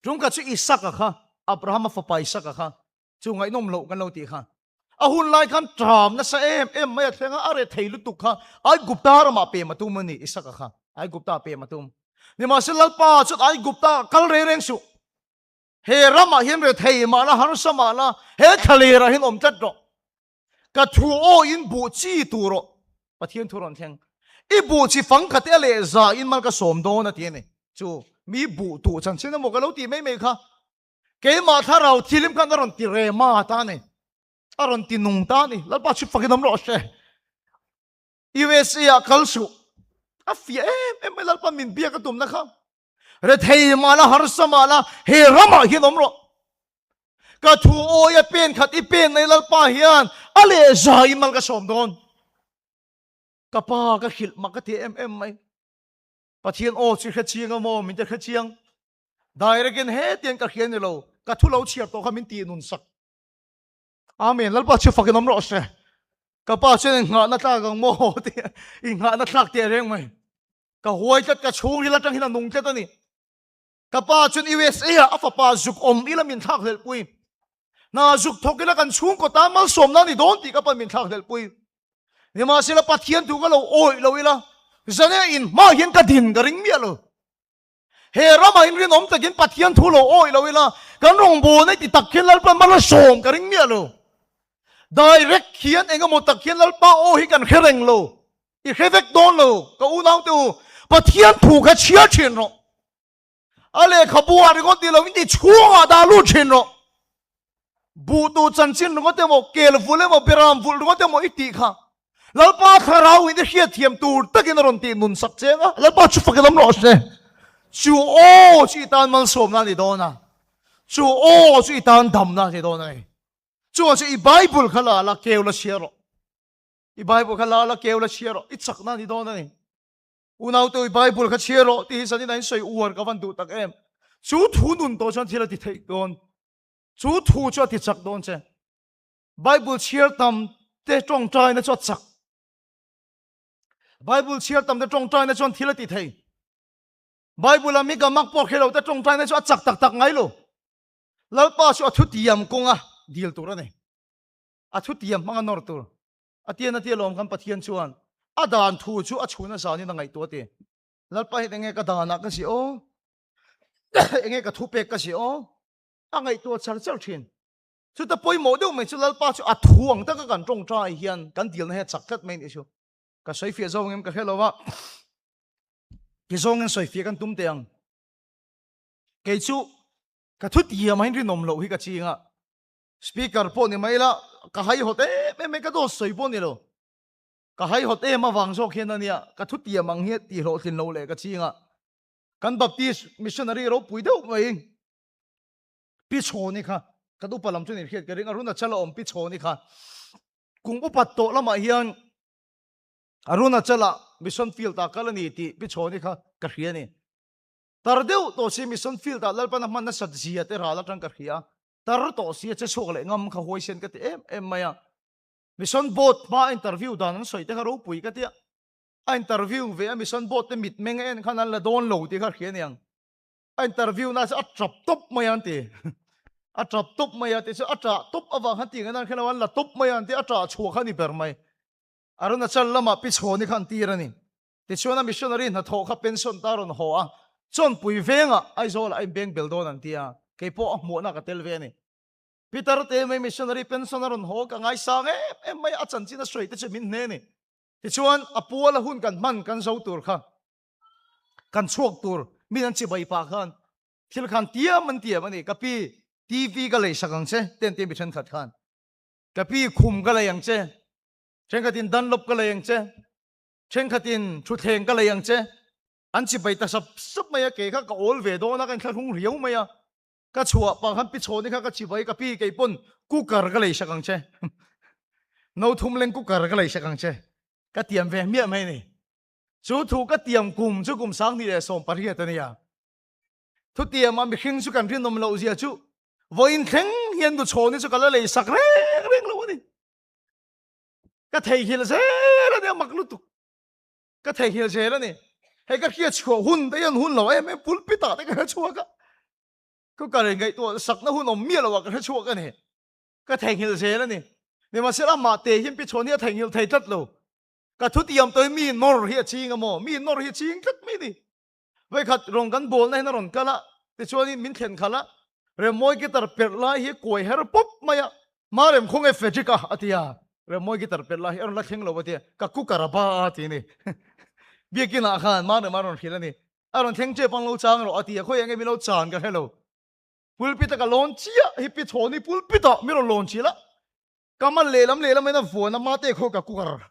Tumka chu Isaka kha, Abrahama fapa Isaka kha, chu ngaihnawm loh kan lo tih kha. A hun lai khan ṭam nasa em em mai a thleng a, a rethei lutuk kha Aigupta ramah pem a tum a ni, Isaka kha Aigupta pem a tum. Nimahsela Lalpa chuan Aigupta kal reng reng suh. He ramah hian rethei mah la, harsa mah la, he thlalerah hian awm tlat rawh. Ka thu aw in buh chi tur rawh. Pathian thu rawn thleng. I buh chi fang khat te a leh za in mal ka sawm dawn a ti a ni. Chu mi buh tuh chanchin emaw ka lo tih mai mai kha. Keimah thlarau thilim khan a rawn ti rema ta a ni. A rawn ti nung ta a ni. Lalpa chu fakin awm rawh se. USA ah kal suh. A fiah em em mai Lalpa min biak a tumna kha. Rethei mah la, harsa mah la, he ramah hian awm rawh. Ka thu awi a pen khat i pen nei Lalpa hian a leh za in mal ka sawm dawn. Ka pa ka hrilh mak ka ti em em mai. Pathian aw chu hre chiang a maw min ti hre chiang. Direct in hetiang ka hria ni lo, ka thu lo chhiar tawh kha min tih nun sak. Amen. Lalpa chu fakin awm rawh se. Ka pa chuan in nghahna tlak ang maw ti in nghahna tlak teh reng mai. Ka huai tlat ka chhungril atang hian a nung tlat a ni. Ka pa chuan USA ah a fapa zuk awm ila min thlak hlelh pui. Hna zuk thawk ila kan chhungkaw tan malsawmna a ni dawn tih ka pa min thlak hlelh pui. Nimahsela Pathian thu ka lo awih lo ila zane in hma hian ka din ka ring miah lo. He ramah in rinawm takin Pathian thu lo awih lo ila kan rawngbâwl nei ti tak hian Lalpa mal a sawm ka ring miah lo. Direct hian eng emaw tak hian Lalpa aw hi kan hre reng lo. I hre vek dawn lo ka unaute u, Pathian thu kha chhiar thin rawh. A lehkhabu ah ringawt ni lovin i chhungah dah lut thin rawh. Buhtu chanchin ringawt emaw, kel vulh emaw, beram vulh ringawt emaw i tih kha Lalpa thlarau in i hriatthiam tur takin a rawn tih nun sak cheng a, Lalpa chu fakin awm rawh se. Chu aw chu i tan malsawmna a ni dawn a, chu aw chu i tan damna a ni dawn a ni. Chuvang chu i Bible kha la la keu la chhiar rawh. I Bible kha la la keu la chhiar rawh. I chakna a ni dawn a ni. Unaute i Bible kha chhiar rawh tih hi zanin a in sawi uar ka van duh tak em. Chu thu nun tawh chuan thil a ti theih dawn. Chu thu chu a ti chak dawn che. Bible chhiar tam te tawngtaina chu a chak. Bible chhiar tam te tawngtaina chuan thil a ti thei. Bible a mi ka mak pawh hre lo te tawngtaina chu a chak tak tak ngai lo. Lalpa chu a thutiam kawnga dil tur a ni. A thutiam hmanga nawr tur. A tian a tia lawm kan Pathian chuan a dan thu chu a chhun a zanin a ngaihtuah a ti. Lalpa hian enge ka danah ka ziah aw? Enge ka thupek ka ziah aw? A ngaihtuah char char thin. Chuta pawimawh deuh mai chu Lalpa chu a thu ang taka kan tawngtai hian kan dilna hi a chak tlat mai a nih chu. Ka sawifiah zawng em ka hre lo a, ti zawngin sawifiah kan tum teh ang. Kei chu ka thutiam ahin rinawm loh hi ka ching a, Speaker pawh ni mai ila ka haihawt em em mai ka dawt sawi pawh ni lo. Ka haihawt em avang zawk hian ania ka thutiam ang hi tih hlawhtlin lo leh ka ching a. Kan Baptist missionary ropui deuh mai Pi Chhawni kha kan upa lam chu ni hriat ka ring Arunachal a awm Pi Chhawni kha kum upat tawh lamah hian Arunachal ah mission field ah kal a ni tih Pi Chhawni kha ka hria a ni. Tar deuh tawh si mission field ah Lalpan a hman nasat zia te ral atang ka hria a. Tar tawh si a che chhuak leh ngam kha huaisen ka ti em em mai a. Mission board hma interview dan an sawi te kha ropui ka ti a. A interview ve a mission board te mitmeng a en khan an la dawn lo tih kha hria aniang. A interview na chu a tap tawp mai a an ti. A tap tawp mai a ti chu a tah tawp avang khan tih ngaihna an hre lo a, an la tawp mai a an ti a tah chhuah kha a ni ber mai. Arunachal lamah Pi Chhawni kha an tir a ni. Tichuan a missionary hnathawh kha pension ta rawn haw a, Chawnpui vengah Aizawlah a inbeng bel dawn an ti a, kei pawh a hmuahna ka tel ve a ni. Peter te mai missionary pension a rawn haw ka ngaisang em em mai a, a chanchin a sawi te chu min hne a ni. Tichuan a puala hun kan hman kan zo tur kha, kan chhuak tur min an chibai pah khan thil khan tiam an tiam a ni, ka pi TV ka lei sak ang che te an ti a mi thenkhat khan, ka pi khum ka lei ang che, thenkhatin Dunlop ka lei ang che, Thenkhatin thutthleng ka lei ang che, an chibai ta sap sap mai a, kei kha ka awl ve dawn a, ka inthlahrung riau mai a, ka chhuah pah khan Pichhawni kha ka chibai, ka pi kei pawn cooker ka lei sak ang che, no thum leng cooker ka lei sak ang che, ka tiam ve hmiah mai a ni. Chu thu ka tiam kum chu kum 2018 a nia. Thutiam a mihring chu kan rinawm loh zia chu vawiin thleng hian Nuchhawni chu ka la lei sak reng reng lo a ni. Ka theihnghilh zel a ni a mak lutuk. Ka theihnghilh zel a ni. Hei ka hriat chhuah hun te hian hun lo em em pulpit ah te ka hre chhuak a. Ka kar in ngaihtuah sakna hun awm miah lo ah ka hre chhuak a ni. Ka theihnghilh zel a ni. Nimahsela amah te hian Pichhuan hi a theihnghilh thei tlat lo. Ka thutiam tawh hi mi nawr hi a ching a maw? Mi nawr hi a ching tlat mai a ni. Vawikhat rawn kan bawlna hian a rawn kal a, tichuanin min thlen khalh a, Remmawi guitar perh lai hi kuai her pawp mai a, Marem khawnge Frederick a a ti a, Remmawi guitar perh lai hi a rawn la thleng lo a ti a, ka cooker a ba a ti a ni. Biakinah khan Marem a rawn hrilh a ni, a rawn thleng tep ang lo chang rawh a ti a, khawiah nge min lo chan ka hre lo. Pulpit a ka lawn chiah hi Pi Chhawni pulpit ah min rawn lawn chilh a, Ka mal lehlam lehlam in a vuan a mate khawi ka cooker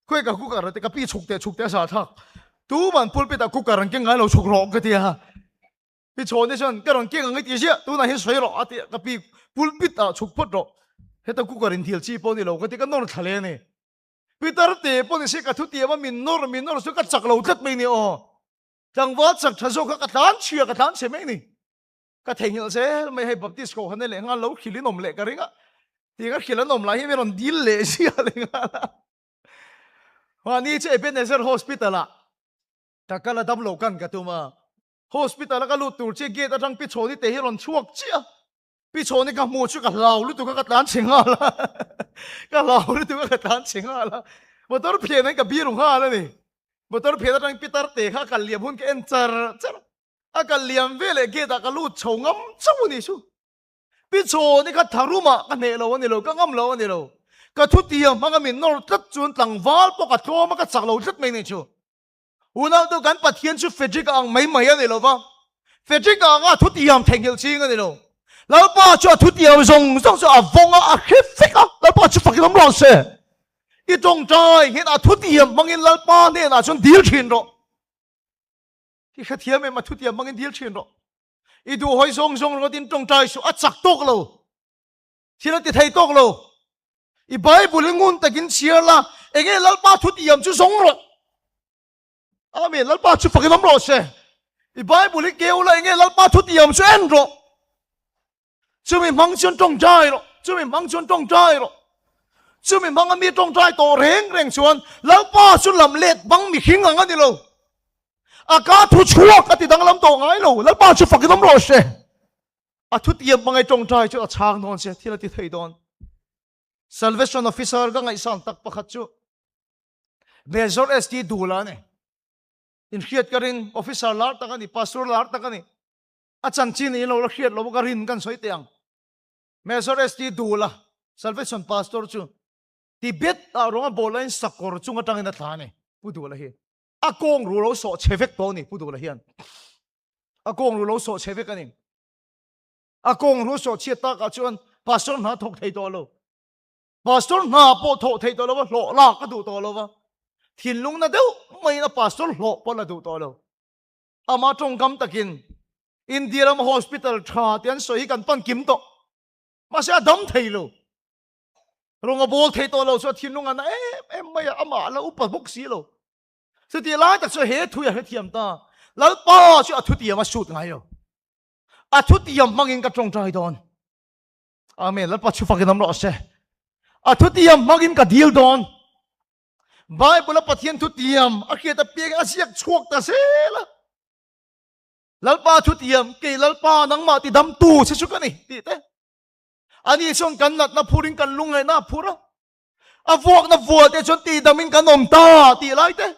khawi ka cooker te ka pi chhuk teh chhuk teh a sa thlak tuman pulpit ah cooker an keng ngai lo chhuk rawh ka ti a pi chhawn te chuan ka rawn keng ang i ti ziah tunah hian sawi rawh a ti a ka pi pulpit ah chhuk phawt rawh heta cooker in thil chi pawh ni lo ka ti ka nawr thla le a ni Peter te pawh ni se ka thu tiam a min nawr min nawr chu ka chak lo tlat mai ni aw tlangval chak tha zawk kha ka tlan chhia ka tlan chhe mai ni. Ka theihnghilh zel mai hei Baptist ko han leh nghal lo hrilh in awm leh ka ring a tiang a hrilh an awm lai hi mi rawn dil leh zia leh nghal a mahni chu Ebenezer Hospital ah ka kal a damlo kan ka tum a hospital a ka lut tur chi gate atang Pi Chhawni te hi rawn chhuak chiah a Pi Chhawni ka hmuh chu ka hlau lutuk a ka tlan chhe nghal a ka hlau lutuk a ka tlan chhe nghal a motor phian an ka biru nghal a ni motor phian atang Peter te kha kal liam hun ka en char char a. A kal liam ve leh gate ah ka lut chho ngam chauh a ni chu. Pi Chhawni kha tharum ah ka hneh lo a ni lo, ka ngam lo a ni lo. Ka thutiam hmanga min nawr tlat chuan tlangval pawh ka tlawm a, ka chak lo tlat mai ni chu. Unautu kan Pathian chu Frederick a ang mai mai a ni lo va, Frederick a anga thutiam theihnghilh ching a ni lo. Lalpa chu a thutiam zawng zawng chu a vawng a, a hre vek a, Lalpa chu fakin awm rawh se. I tawngtai hian a thutiam hmangin Lalpa hnenah chuan dil thin rawh. I hrethiam em a thutiam hmangin dil thin rawh. I duh hawi zawng zawng ringawt in tawngtai suh a chak tawk lo. Thil a ti thei tawk lo. I Bible i ngun takin chhiar la, enge Lalpa thutiam chu zawng rawh. Amen. Lalpa chu fakin awm rawh se. I Bible i keu la, enge Lalpa thutiam chu en rawh. Chumi hmang chuan tawngtai rawh, chumi hmang chuan tawngtai rawh. Chumi hmanga mi tawngtai tawh reng reng chuan Lalpa chu lam let bang mihring ang a ni lo. A ka thu chhuak a ti danglam tawh ngai lo. Lalpa chu fakin awm rawh se. A thutiam hmangai tawngtai chu a chhang dawn che, thil a ti thei dawn. Salvation Officer ka ngaihsan tak pakhat chu Major ST Dula a ni. Inhriat ka ring, officer lar tak a ni, pastor lar tak a ni. A chanchin in lo la hriat lo ka rin kan sawi teh ang. Major ST Dula, Salvation Pastor chu Tibet ah rawng a bawl laiin sakawr chung atangin a thla a ni, Pu Dula hi. A kawng ru lo sawh chhe vek tawh a ni, Pu Dula hian. A kawng ru lo sawh chhe vek a ni. A kawng ru sawh chhiat takah chuan pastor hna thawk thei tawh lo. Pastor hna pawh thawh thei tawh lo va, hlawh lak a duh tawh lo va. Thinlung na deuh maiin a pastor hlawh pawh la duh tawh lo. Ama tawngkam takin India rama hospital tha te an sawi hi kan pan kim tawh. Mahse a dam thei lo. Rawng a bawl thei tawh lo chu a thinlung a na em em mai a, amah a la upa bawk si lo. Chutih lai tak chu he thui a hrethiam ta. Lalpa chu a thutiam a sut ngai lo. A thutiam hmangin ka tawngtai dawn. Amen. Lalpa chu fakin awm rawh se. A thutiam hmangin ka dil dawn. Bible a Pathian thutiam a hriat apiang a ziak chhuak ta zel a. Lalpa thutiam kei Lalpa nangmah ti damtu che chu ka ni tih te. Ani chuan kan natna phurin kan lungngaihna a phur a. A vuakna vual te chuan tihdam in kan awm ta tih lai te.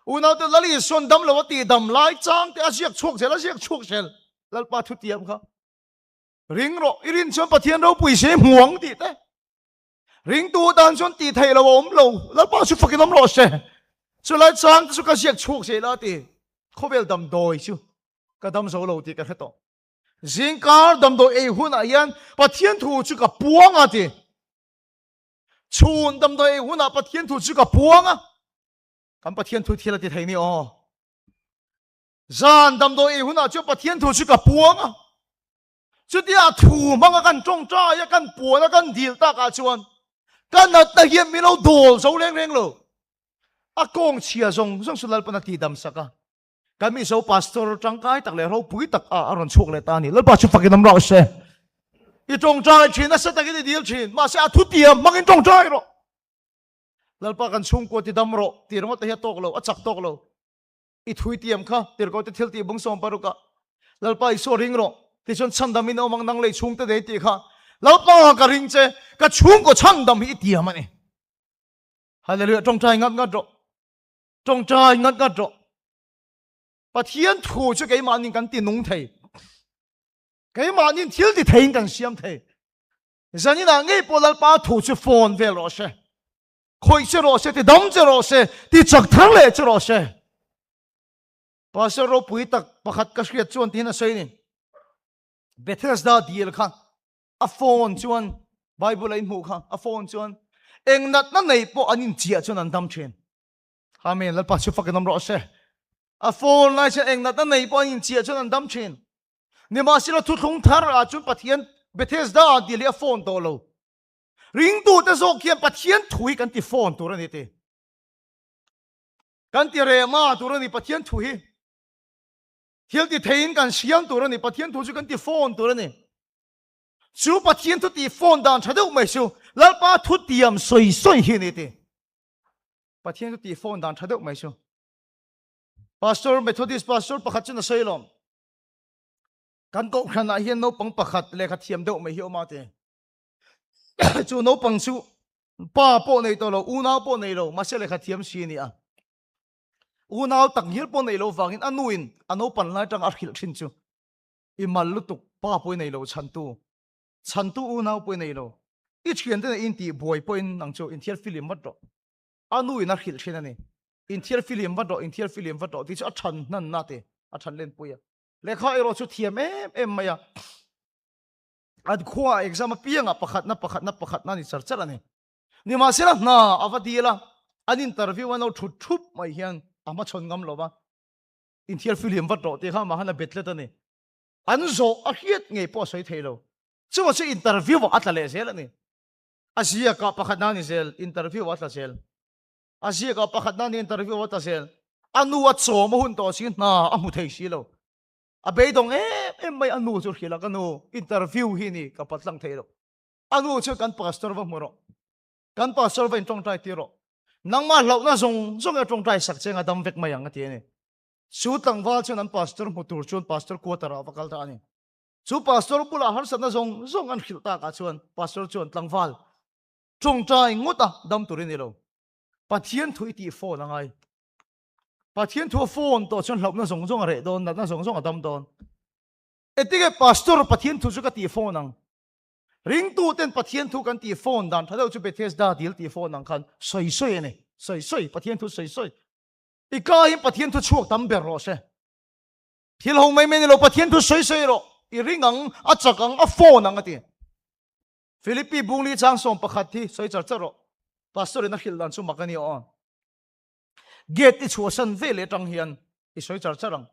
Unaute Lal Isuan dam lo a tihdam lai chang te a ziak chhuak zel a ziak chhuak zel. Lalpa thutiam kha. Ring rawh, i rin chuan Pathian ropui se hmu ang tih te. Ringtu tan chuan tih theih lo a awm lo. Lalpa chu fakin awm rawh se. Chulai chang te chu ka ziak chhuak zel a ti. Khawvel damdawi chu ka dam zo lo tih ka hre tawh. Zingkar damdawi ei hunah hian Pathian thu chu ka puang a ti. Chhun damdawi ei hunah Pathian thu chu ka puang a. Kan Pathian thu thil a ti thei ni aw. Zan damdawi ei hunah chuan Pathian thu chu ka puang a. Chutia thu hmanga kan tawngtai a, kan puan a, kan dil takah chuan ka natna hian min lo dawl zo reng reng lo. A kawng chhia zawng zawng chu Lalpan a tihdam sak a. Kan Mizo pastor tangkai tak leh ropui tak a a rawn chhuak leh ta a ni. Lalpa chu fakin awm rawh se. I tawngtai thin, nasa takin i dil thin, mahse a thutiam hmangin tawngtai rawh. Lalpa kan chhungkua ti dam rawh tih ringawt te hi a tawk lo, a chak tawk lo. I thui tiam kha tirhkoh te thil tih bung sawm paruk ah Lalpa Isua ring rawh tichuan chhandam in awm ang nang lei chhungte nei tih kha Lalpa ka ring che ka chhungkaw chhandam hi i tiam a ni. Hallelujah tawngtai ngat ngat rawh tawngtai ngat ngat rawh Pathian thu chu keimahnin kan ti nung thei keimahnin thil ti theiin kan siam thei zaninah ngei pawh Lalpa thu chu phone vel rawh se Khawih che rawh se, ti dam che rawh se, ti chak thar leh che rawh se. Pastor ropui tak pakhat ka hriat chuan tihin a sawi ni. Bethesda dil kha a phone chuan Bible a inhmuh kha a phone chuan eng natna nei pawh an inchiah chuan an dam thin. Amen. Lalpa chu fakin awm rawh se. A phone lai chuan eng natna nei pawh an inchiah chuan an dam thin. Nimahsela thuthlung thar ah chuan Pathian Bethesda dil hi a phone tawh lo. Ringtute zawk hian Pathian thu hi kan ti fawn tur a ni ti. Kan ti rehma tur a ni Pathian thu hi. Thil ti theiin kan siam tur a ni Pathian thu chu kan ti fawn tur a ni. Chu Pathian thu ti fawn dan tha deuh mai chu Lalpa thu tiam sawi sawi hi a ni ti. Pathian thu ti fawn dan tha deuh mai chu. Pastor Methodist Pastor pakhat chu na sawi lawm. Kan kohhranah hian naupang pakhat lehkha thiam deuh mai hi awm a ti. Chu naupang chu pa pawh nei tawh lo, unau pawh nei lo, mahse lehkha thiam si a ni a. Unau tak ngial pawh nei lo vangin a nuin a naupan lai tang a hrilh thin chu i mal lutuk pa pawh i nei lo chhantu chhantu unau pawh i nei lo i thiante nen intih buai pawhin nang chu inthiar filim vat rawh a nuin a hrilh thin a ni inthiar filim vat rawh inthiar filim vat rawh tih chu a than hnan na te a than lenpui a lehkha erawh chu thiam em em mai a An khua exam apiangah pakhatna pakhatna pakhatna ni char char a ni. Nimahsela hna a va dil a, an interview a no thut thup mai hian a hmachhawn ngam lo va, inthiar fihlim vat rawh tih kha amah khan a bet let a ni. An zawh a hriat ngei pawh a sawi thei lo. Chuvang chu interview ah a tla leh zel a ni. A ziakah pakhatna a ni zel, interview ah a tla zel. A ziakah pakhatna a ni, interview ah a tla zel. A nu a chawm a hun tawh si, hna a hmu thei si lo. A beidawng em em mai a nu chu hrilh a, ka nu interview hi ni ka patlang thei lo. A nu chuan kan pastor va hmu rawh, kan pastor va intawngtai tir rawh, nangmah hlauhna zawng zawng hi a tawngtai sak che anga dam vek mai ang a ti a ni. Chu tlangval chuan an pastor hmu tur chuan pastor quarter ah va kal ta a ni. Chu pastor bulah harsatna zawng zawng an hrilh takah chuan pastor chuan tlangval. Tawngtai ngawt a dam tur i ni lo. Pathian thu i tih phone a ngai. Pathian thu a phone tawh chuan hlauhna zawng zawng a reh dawn, natna zawng zawng a dam dawn. Engtinge Pastor Pathian thu chu ka tih phone ang? Ringtu ten Pathian thu kan tih phone dan tha deuh chu Bethesda dil tih phone ang khan sawi sawi a ni. Sawi sawi, Pathian thu sawi sawi. I ka hian Pathian thu chhuak tam ber rawh se. Thil ho mai mai ni lo, Pathian thu sawi sawi rawh. I ring ang, a chak ang, a phone ang a ti. Philippi bungli chang 11 hi sawi char char rawh. Pastor in a hrilh dan chu mak a ni aw. Gate i chhuahsan ve leh atang hian i sawi char char ang.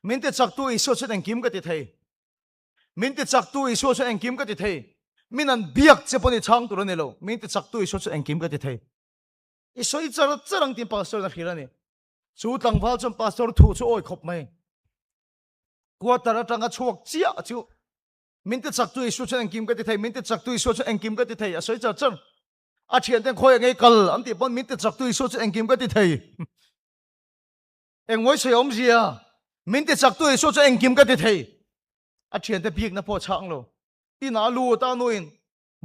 Min ti chaktu Isua chuan engkim ka ti thei. Min ti chaktu Isua chuan engkim ka ti thei. Min an biak che pawn i chhang tur a ni lo. Min ti chaktu Isua chuan engkim ka ti thei. I sawi char char ang tiin pastor in a hrilh a ni. Chu tlangval chuan pastor thu chu awi khawp mai. Quarter atanga chhuak chiah chu Min ti chaktu Isua chuan engkim ka ti thei, min ti chaktu Isua chuan engkim ka ti thei, a sawi char char. A thianten khawi a ngei kal an tih pawn min ti chaktu Isua chuan engkim ka ti thei. Engmawi sawi awmzia, min ti chaktu Isua chuan engkim ka ti thei. A thiante bikna pawh a chhang lo. Inah a lut a nuin,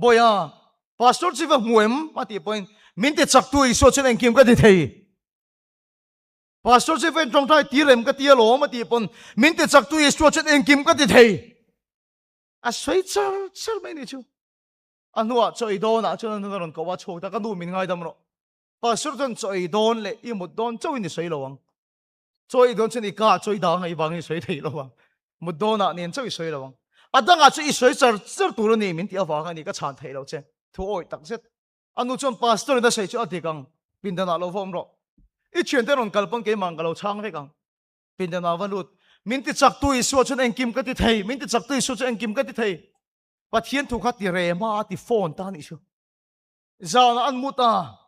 Bawiha, Pastor chi va hmu em? a tih pawhin, min ti chaktu Isua chuan engkim ka ti thei. Pastor chi va intawngtai tir em ka ti alawm a tih pawn min ti chaktu Isua chuan engkim ka ti thei. A sawi char char mai ni chu. A hnuah chaw ei dawnah chuan a nu a rawn koh a, chhuak ta ka nu min ngaidam rawh. Pastor chuan chaw ei dawn leh i mut dawn chauhin i sawi lo ang. Chaw ei dawn chuan i ka chaw i dang a i vangin i sawi thei lo ang. Mut dawnah nen chauh i sawi lo ang. A dangah chu i sawi char char tur a ni min tih avang a ni ka chhan theih lo che. Thu awih tak zet. A nu chuan Pastor in a sawi chu a dik ang, pindanah lo va awm rawh. I thiante rawn kal pawn keimah ka lo chhang vek ang. Pindanah va lut. Min ti chaktu Isua chuan engkim ka ti thei, min ti chaktu Isua chuan engkim ka ti thei. Pathian thu kha ti rema a ti phone ta anih chu. Zanah an mut a,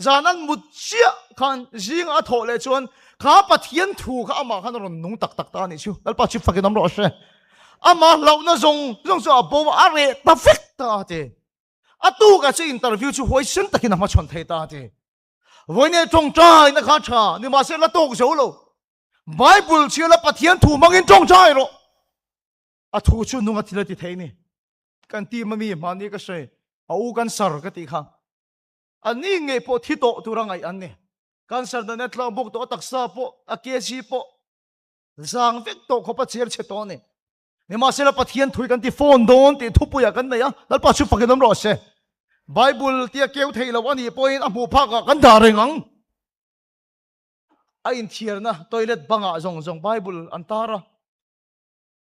zan an mut chiah khan zingah a thawh leh chuan kha Pathian thu kha amah khan a rawn nung tak tak ta anih chu. Lalpa chu fakin awm rawh se. Amah hlauhna zawng zawng chu a bo a, a reh ta vek ta a ti. A tuk a chu interview chu huaisen takin a hmachhawn thei ta a ti. Vawiin tawngtai na kha tha, nimahse la tawk zo lo. Bible chhiar la Pathian thu hmangin tawngtai rawh. A thu chu nung a thil a ti thei ni. Kan team a mi mahni ka sawi, a u cancer ka tih kha. A ni ngei pawh thi tawh tur a ngaih an ni. Cancer natna tlang bawk tawh a taksa pawh, a kg pawh zang vek tawh khawp a cher chhe tawh a ni. Nimahsela Pathian thui kan ti phone dawn tih thupuiah kan nei a, Lalpa chu fakin awm rawh se. Bible tia keu thei lo a nih pawhin a hmuh phakah kan dah reng ang. A inthiarna toilet bangah zawng zawng Bible an tar a,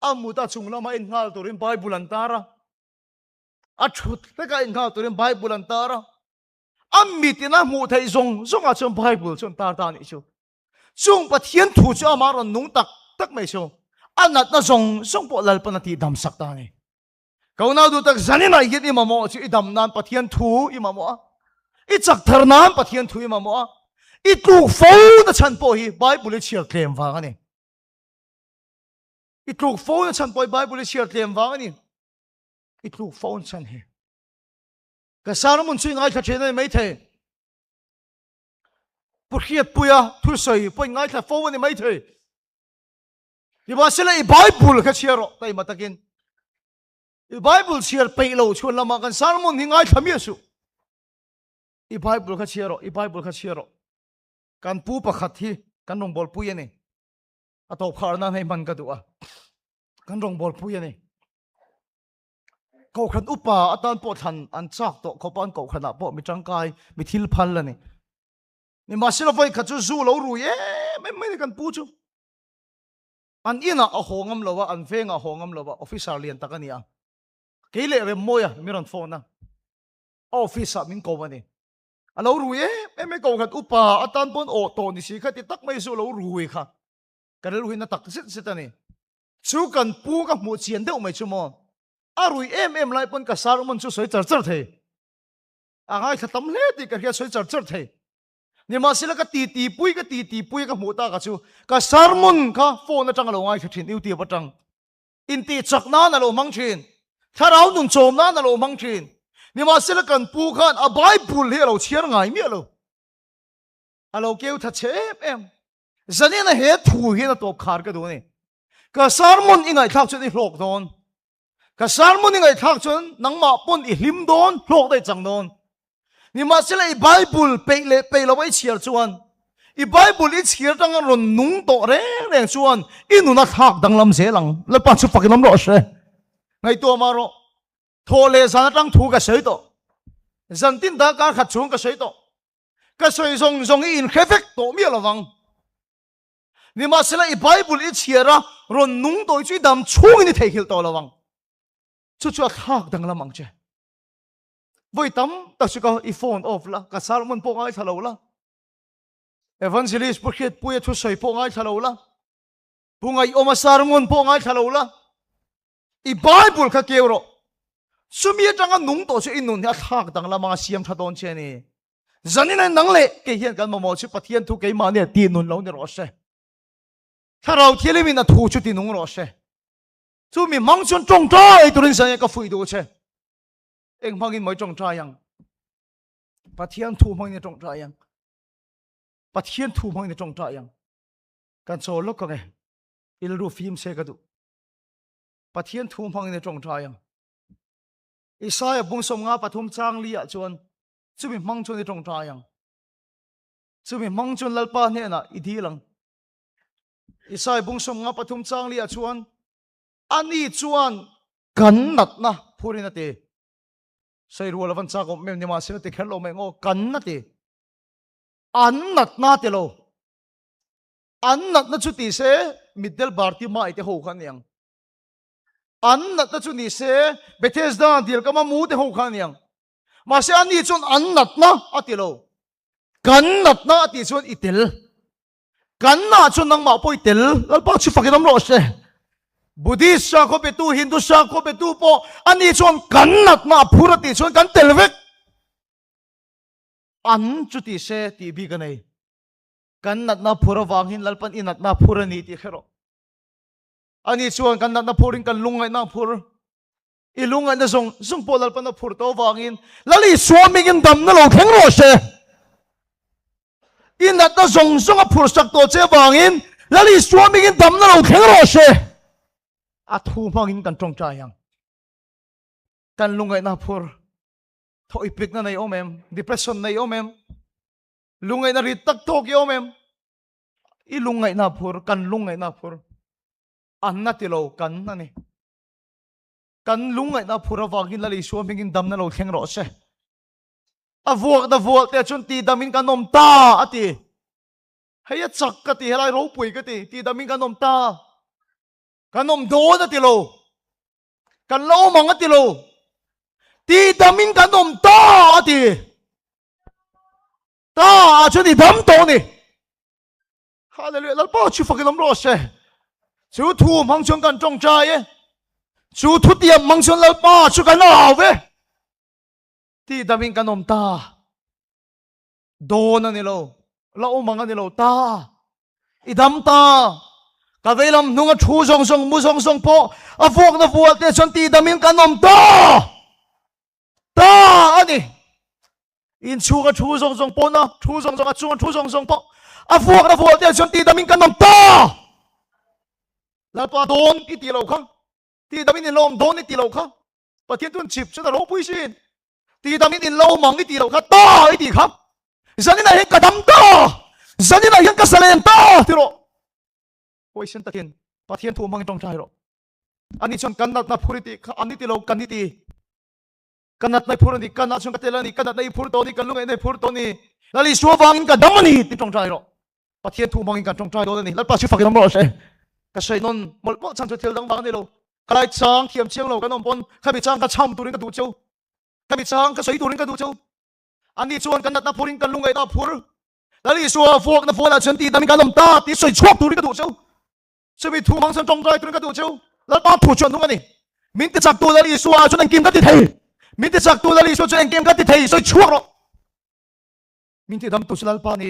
a mut a chung lama en nghal turin Bible an tar a, a thut hleka en nghal turin Bible an tar a, a mitin a hmuh theih zawng zawngah chuan Bible chu an tar ta a nih chu. Chung Pathian thu chu amah rawn nung tak tak mai chu a natna zawng zawng pawh Lalpan a tih dam sak ta a ni. Ka unau duh tak zaninah hian i mamawh chu i dam nan Pathian thu i mamawh a, i chak thar nan Pathian thu i mamawh a, i tluk fo na chhan pawh hi Bible i chhiar tlem vang a ni. I tluk fo na chhan pawh hi Bible i chhiar tlem vang a ni. I tluk fo na chhan hi. Ka sermon chu i ngaithla thin a ni maithei. Pu Hriatpuia thusawi pawh in ngaithla fo a ni maithei. Nimahsela i Bible kha chhiar rawh taima takin. I Bible chhiar peih lo chhuan lamah kan sermon hi ngaithla miah suh. I Bible kha chhiar rawh, i Bible kha chhiar rawh. Kan pu pakhat hi kan rawngbawlpui a ni. A tawp khar nan hei hman ka duh a. Kan rawngbawlpui a ni. Kohhran upa atan pawh thlan an chak tawh khawp a, an kohhranah pawh mi tangkai, mi thil phal a ni. Nimahsela vawi khat chu zu lo rui em em mai a ni kan pu chu. An inah a haw ngam lo a, an vengah a haw ngam lo a, officer lian tak a ni a. Kei leh Remmawia mi rawn phone a, a office ah min ko a ni. A lo rui em em mai, kohhran upa atan pawn awh tawh ni si kha ti tak mai zu lo rui kha. Ka rilru hi na tak zet zet a ni. Chu kan pu ka hmuh chian deuh mai chu maw? A rui em em lai pawn ka sermon chu sawi char char thei. A ngaithla tam hle tih ka hria sawi char char thei. Nimahsela ka titi pui ka titi pui ka hmuh tak a chu ka sermon kha phone atang a lo ngaithla thin YouTube atang. Intih chak nan a lo hmang thin. Thlarau nun chawm nan a lo hmang thin. Nimahsela kan pu khan a Bible hi a lo chhiar ngai miah lo. A lo keu tha chhe em em. Zanina he thu hian a tawp khar ka duh a ni. Ka sermon i ngaihthlak chuan i hlawk dawn. Ka sermon i ngaihthlak chuan nangmah pawn i hlim dawn, hlawk daih chang dawn. Nimahsela i Bible peih leh peih lo a i chhiar chuan, i Bible i chhiar atanga rawn nung tawh reng reng chuan i nun a thlak danglam zel ang. Lalpa chu fakin awm rawh se. Ngaihtuah mah rawh. Thawh leh zan atang thu ka sawi tawh. Zan tin darkar khat chhung ka sawi tawh. Ka sawi zawng zawng i inhre vek tawh miah lovang. Nimahsela i Bible i chhiar a rawn nung tawh hi chu i dam chhungin i theihnghilh tawh lovang. Chu chu a thlak danglam ang che. Vawi tam tak chu ka i phone off la, ka sermon pawh ngaithla lo la, Evangelist Pu Hriatpuia thusawi pawh ngaithla lo la, Pu Ngaihawma sermon pawh ngaithla lo la, i Bible kha keu rawh. Chumi atanga nung tawh chu i nun hi a thlak danglam anga siam tha dawn che a ni. Zanin a nang leh kei hian kan mamawh chu Pathian thu keimahni a ti nun lo ni rawh se. Thlarau Thianghlimin a thu chu ti nung rawh se. Chu mi hmang chuan tawngtai turin zanin ka fuih duh che. Eng hmangin mawi tawngtai ang? Pathian thu hmangin i tawngtai ang. Pathian thu hmangin i tawngtai ang. Kan chawl lawk ang e. Ilru fim se ka duh. Pathian thu hmangin i tawngtai ang. Isaia bung 53 chang li ah chuan chumi hmang chuan i tawngtai ang. Chumi hmang chuan Lalpa hnenah i dil ang. Isaia bung 53 chang li ah chuan ani chuan kan natna phurin a ti. Sei rual avan chak awm em ni mahse ti kher lo mai ngaw kan a ti. An natna ti lo. An natna chu ti se mitdel barti mai te ho kha niang. An natna chu ni se Bethesda dil kama mu te ho kha niang. Mahse ani chuan an natna a ti lo. Kan natna a ti chuan i tel. Kan nah chuan nangmah pawh i tel. Lalpa chu fakin awm rawh se. Buddhist sakhaw petu, Hindu sakhaw petu pawh ani chuan kan natna a phur a tih chuan kan tel vek. An chu ti se tih bik a nei. Kan natna phur avangin Lalpan i natna phur a ni tih hre rawh. Ani chuan kan natna phurin kan lungngaihna a phur. I lungngaihna zawng zawng pawh Lalpan a phur tawh avangin Lal Isua mingin damna lo thleng rawh se. I natna zawng zawng a phur sak tawh che avangin Lal Isua mingin damna lo thleng rawh se. A thu hmangin kan tawngtai ang. Kan lungngaihna a phur. Thaw ipikna nei awm em? Depression nei awm em? Lungngaihna rit tak tawk i awm em? I lungngaihna a phur, kan lungngaihna a phur. An na ti lo, kan a ni. Kan lungngaihna phur avangin Lal Isua hmingin damna lo thleng rawh se. A vuakna vual te chuan tidamin kan awm ta a ti. Hei a chak ka ti, helai ropui ka ti, tidamin kan awm ta. Kan awm dawn a ti lo. Kan la awm ang a ti lo. Tidamin kan awm ta a ti. Ta ah chuan i dam tawh a ni. Hallelujah Lalpa chu fakin awm rawh se. Chu thu hmang chuan kan tawngtai e. Chu thu tiam hmang chuan Lalpa chu kan au ve. Ti damin kan awm ta. Dawn a ni lo. La awm ang a ni lo ta. I dam ta. Ka veilam hnunga thu zawng zawng mu zawng zawng pawh a vuakna vual te chuan ti damin kan awm ta. Ta a ni. Inchhunga thu zawng zawng pawna thu zawng zawng a chunga thu zawng zawng pawh a vuakna vual te chuan tidamin kan awm ta. Lalpa dawn i tih loh kha, tidamin in lo awm dawn i tih loh kha, Pathian chuan chip chuan a ropui sin. Tidamin in lo awm ang i tih loh kha, ta i tih kha. Zaninah hian ka dam ta, zaninah hian ka zalen ta ti rawh. Huaisen takin Pathian thu hmangin tawngtai rawh. Ani chuan kan natna phur i tih kha an i ti lo, kan i ti. Ka natna i phur a ni, ka nah chuan ka tel a ni, ka natna i phur tawh a ni, ka lungaihna i phur tawh a ni. Lal Isua vangin ka dam a ni tih tawngtai rawh. Pathian thu hmangin kan tawngtai dawn a ni. Lalpa chu fakin awm rawh se. Ka sawi nawn mawlh mawlh chhan chu thil dang vang a ni lo. Ka lai chang thiam chiang lo kan awm pawn khami chang ka cham turin ka duh cheu. Khami chang ka sawi turin ka duh cheu. Ani chuan kan natna phurin kan lungaihna a phur. Lal Isua vuakna vualah chuan tih damin kan awm ta tih sawi chhuak turin ka duh cheu. Chumi thu hmang chuan tawngtai turin ka duh cheu. Lalpa thu chuan nung a ni. Min tichaktu Lal Isua chuan engkim ka ti thei. Min tichaktu Lal Isua chuan engkim ka ti thei. Sawi chhuak rawh. Min tidamtu chu Lalpa ni.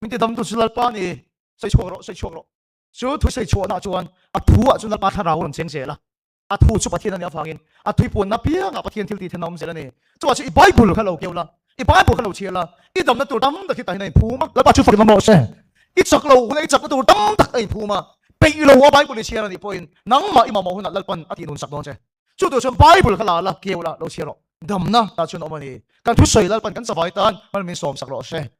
Min tidamtu chu Lalpa ni. Sawi chhuak rawh, sawi chhuak rawh. Chu thu sawi chhuahna chuan a thu ah chuan Lalpa thlarau a rawn cheng zel a. A thu chu Pathian a nih avangin a thui puanna piangah Pathian thil tih then a awm zel a ni. Chuvah chu i Bible kha lo keu la, i Bible kha lo chhiar la, i damna tur tam tak hi tah hian a inphum a, Lalpa chu fakin awm rawh se. I chak lo hunah i chakna tur tam tak a inphum a, peih lo a Bible i chhiar a nih pawhin nangmah i mamawh hunah Lalpan a tih nun sak dawn che. Chu tur chuan Bible kha la la, keu la, lo chhiar rawh. Damna tah chuan awm a ni. Kan thusawi Lalpan kan chavai tan mal min sawmsak rawh se.